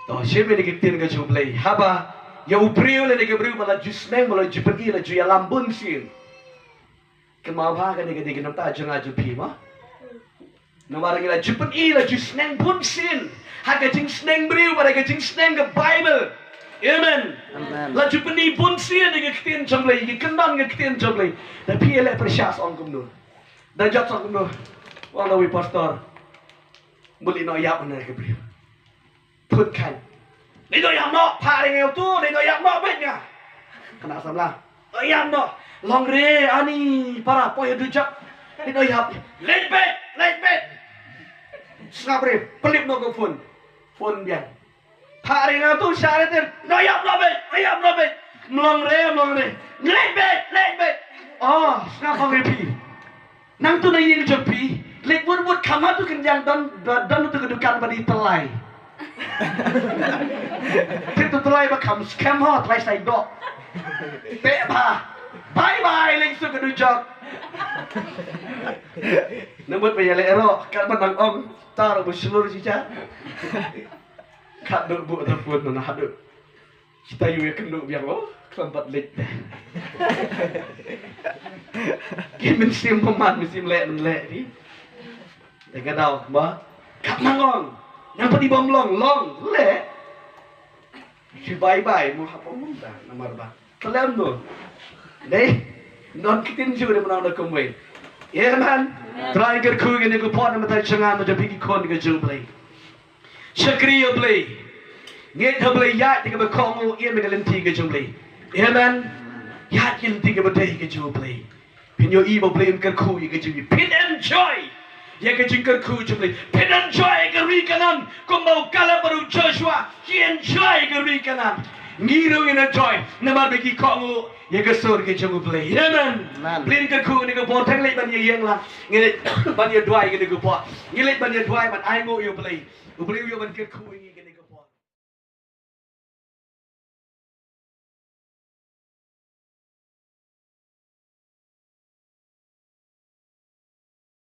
To shim ïa kane ka ktien ka jong U Blei. Haba ïa u briew lane ka briew ba la ju sneng, ba la ju pyni, la ju ïalam bun sien. Kynmaw bha kane ka dei ka nongta jong nga jong phi mo. Namar ngi la ju pyni, la ju sneng bun sien ha ka jingsneng briew bad ha ka jingsneng ka Baibl. Amen. Amen. La ju pyni bun sien ïa ka ktien jong U Blei, ïa ka kyndon ka ktien jong U Blei. Da phi ïa leh pyrshah sa ong kumno. Da jot sa ong kumno. Wan da wi pastor. Mut leit noh ïap na ka briew. Put khan. Leit noh ïap noh, phah ring ïa utu, leit noh ïap noh beit nga. Kane samla. Noh ïap noh. Long re ani para poi ïa dujok. Leit noh ïap. Leit beit, leit beit. Sngap re, pynlip noh ka phone. Phone biang. Phah ring ïa utu, shah re ter. Noh ïap noh beit, noh ïap noh beit. Mlong re, mlong re. Leit beit, leit beit. Oh, sngap ong re phi. Nangtu na ïing jong phi, leit wut wut kham ha tu kynjang don, don tu ka dukan ba dei tylai. Te tu tylai ba kham skhem ho, tylai sai dok. Te bha. Bye bye, leit suk ka dujok. Namut ba ïa leh ero, kat ba nang ong, tar ba shlur shisha. Kat duk bu ta pun na haduh. Kita ïa kynduh biang lo, khlem pat leit. Ki mynsiem pynban, mynsiem leh, men leh phi. Te ka daw ba kat nang ong, nang pynban long, long leh. Shi bye bye, mo hap ong ta, namar ba. Khlem no. Dei, non kitin ju de menang da kumwei. Amen. Trai kyrkhu ïa kane ka por na mynta jong nga, mynta phi ki khun ka jong U Blei. Shakri ïa U Blei. Ngeit ha U Blei, ïaid da kaba kohnguh, ïaid da ka lynti ka jong U Blei. Amen. Ïaid ka lynti kaba dei ka jong U Blei. Phin ïohi ba U Blei un kyrkhu ïa ka jong phi. Phin enjoy ïa ka jingkyrkhu jong U Blei. Phin enjoy ïa ka ri Kanaan kumba u Kaleb bad u Joshua ki enjoy ïa ka ri Kanaan. Ngi ruh ngin enjoy namar ba ngi kohnguh ïa ka sur ka jong U Blei. Amen. Amen. Blei un kyrkhu ïa kane ka por, tang leit ban ïa ïeng lang. Ngi leit ban ïa duwai ïa kane ka por. Ngi leit ban ïa duwai ban ainguh ïa U Blei. U Blei u ïoh ban kyrkhu ïa ngi.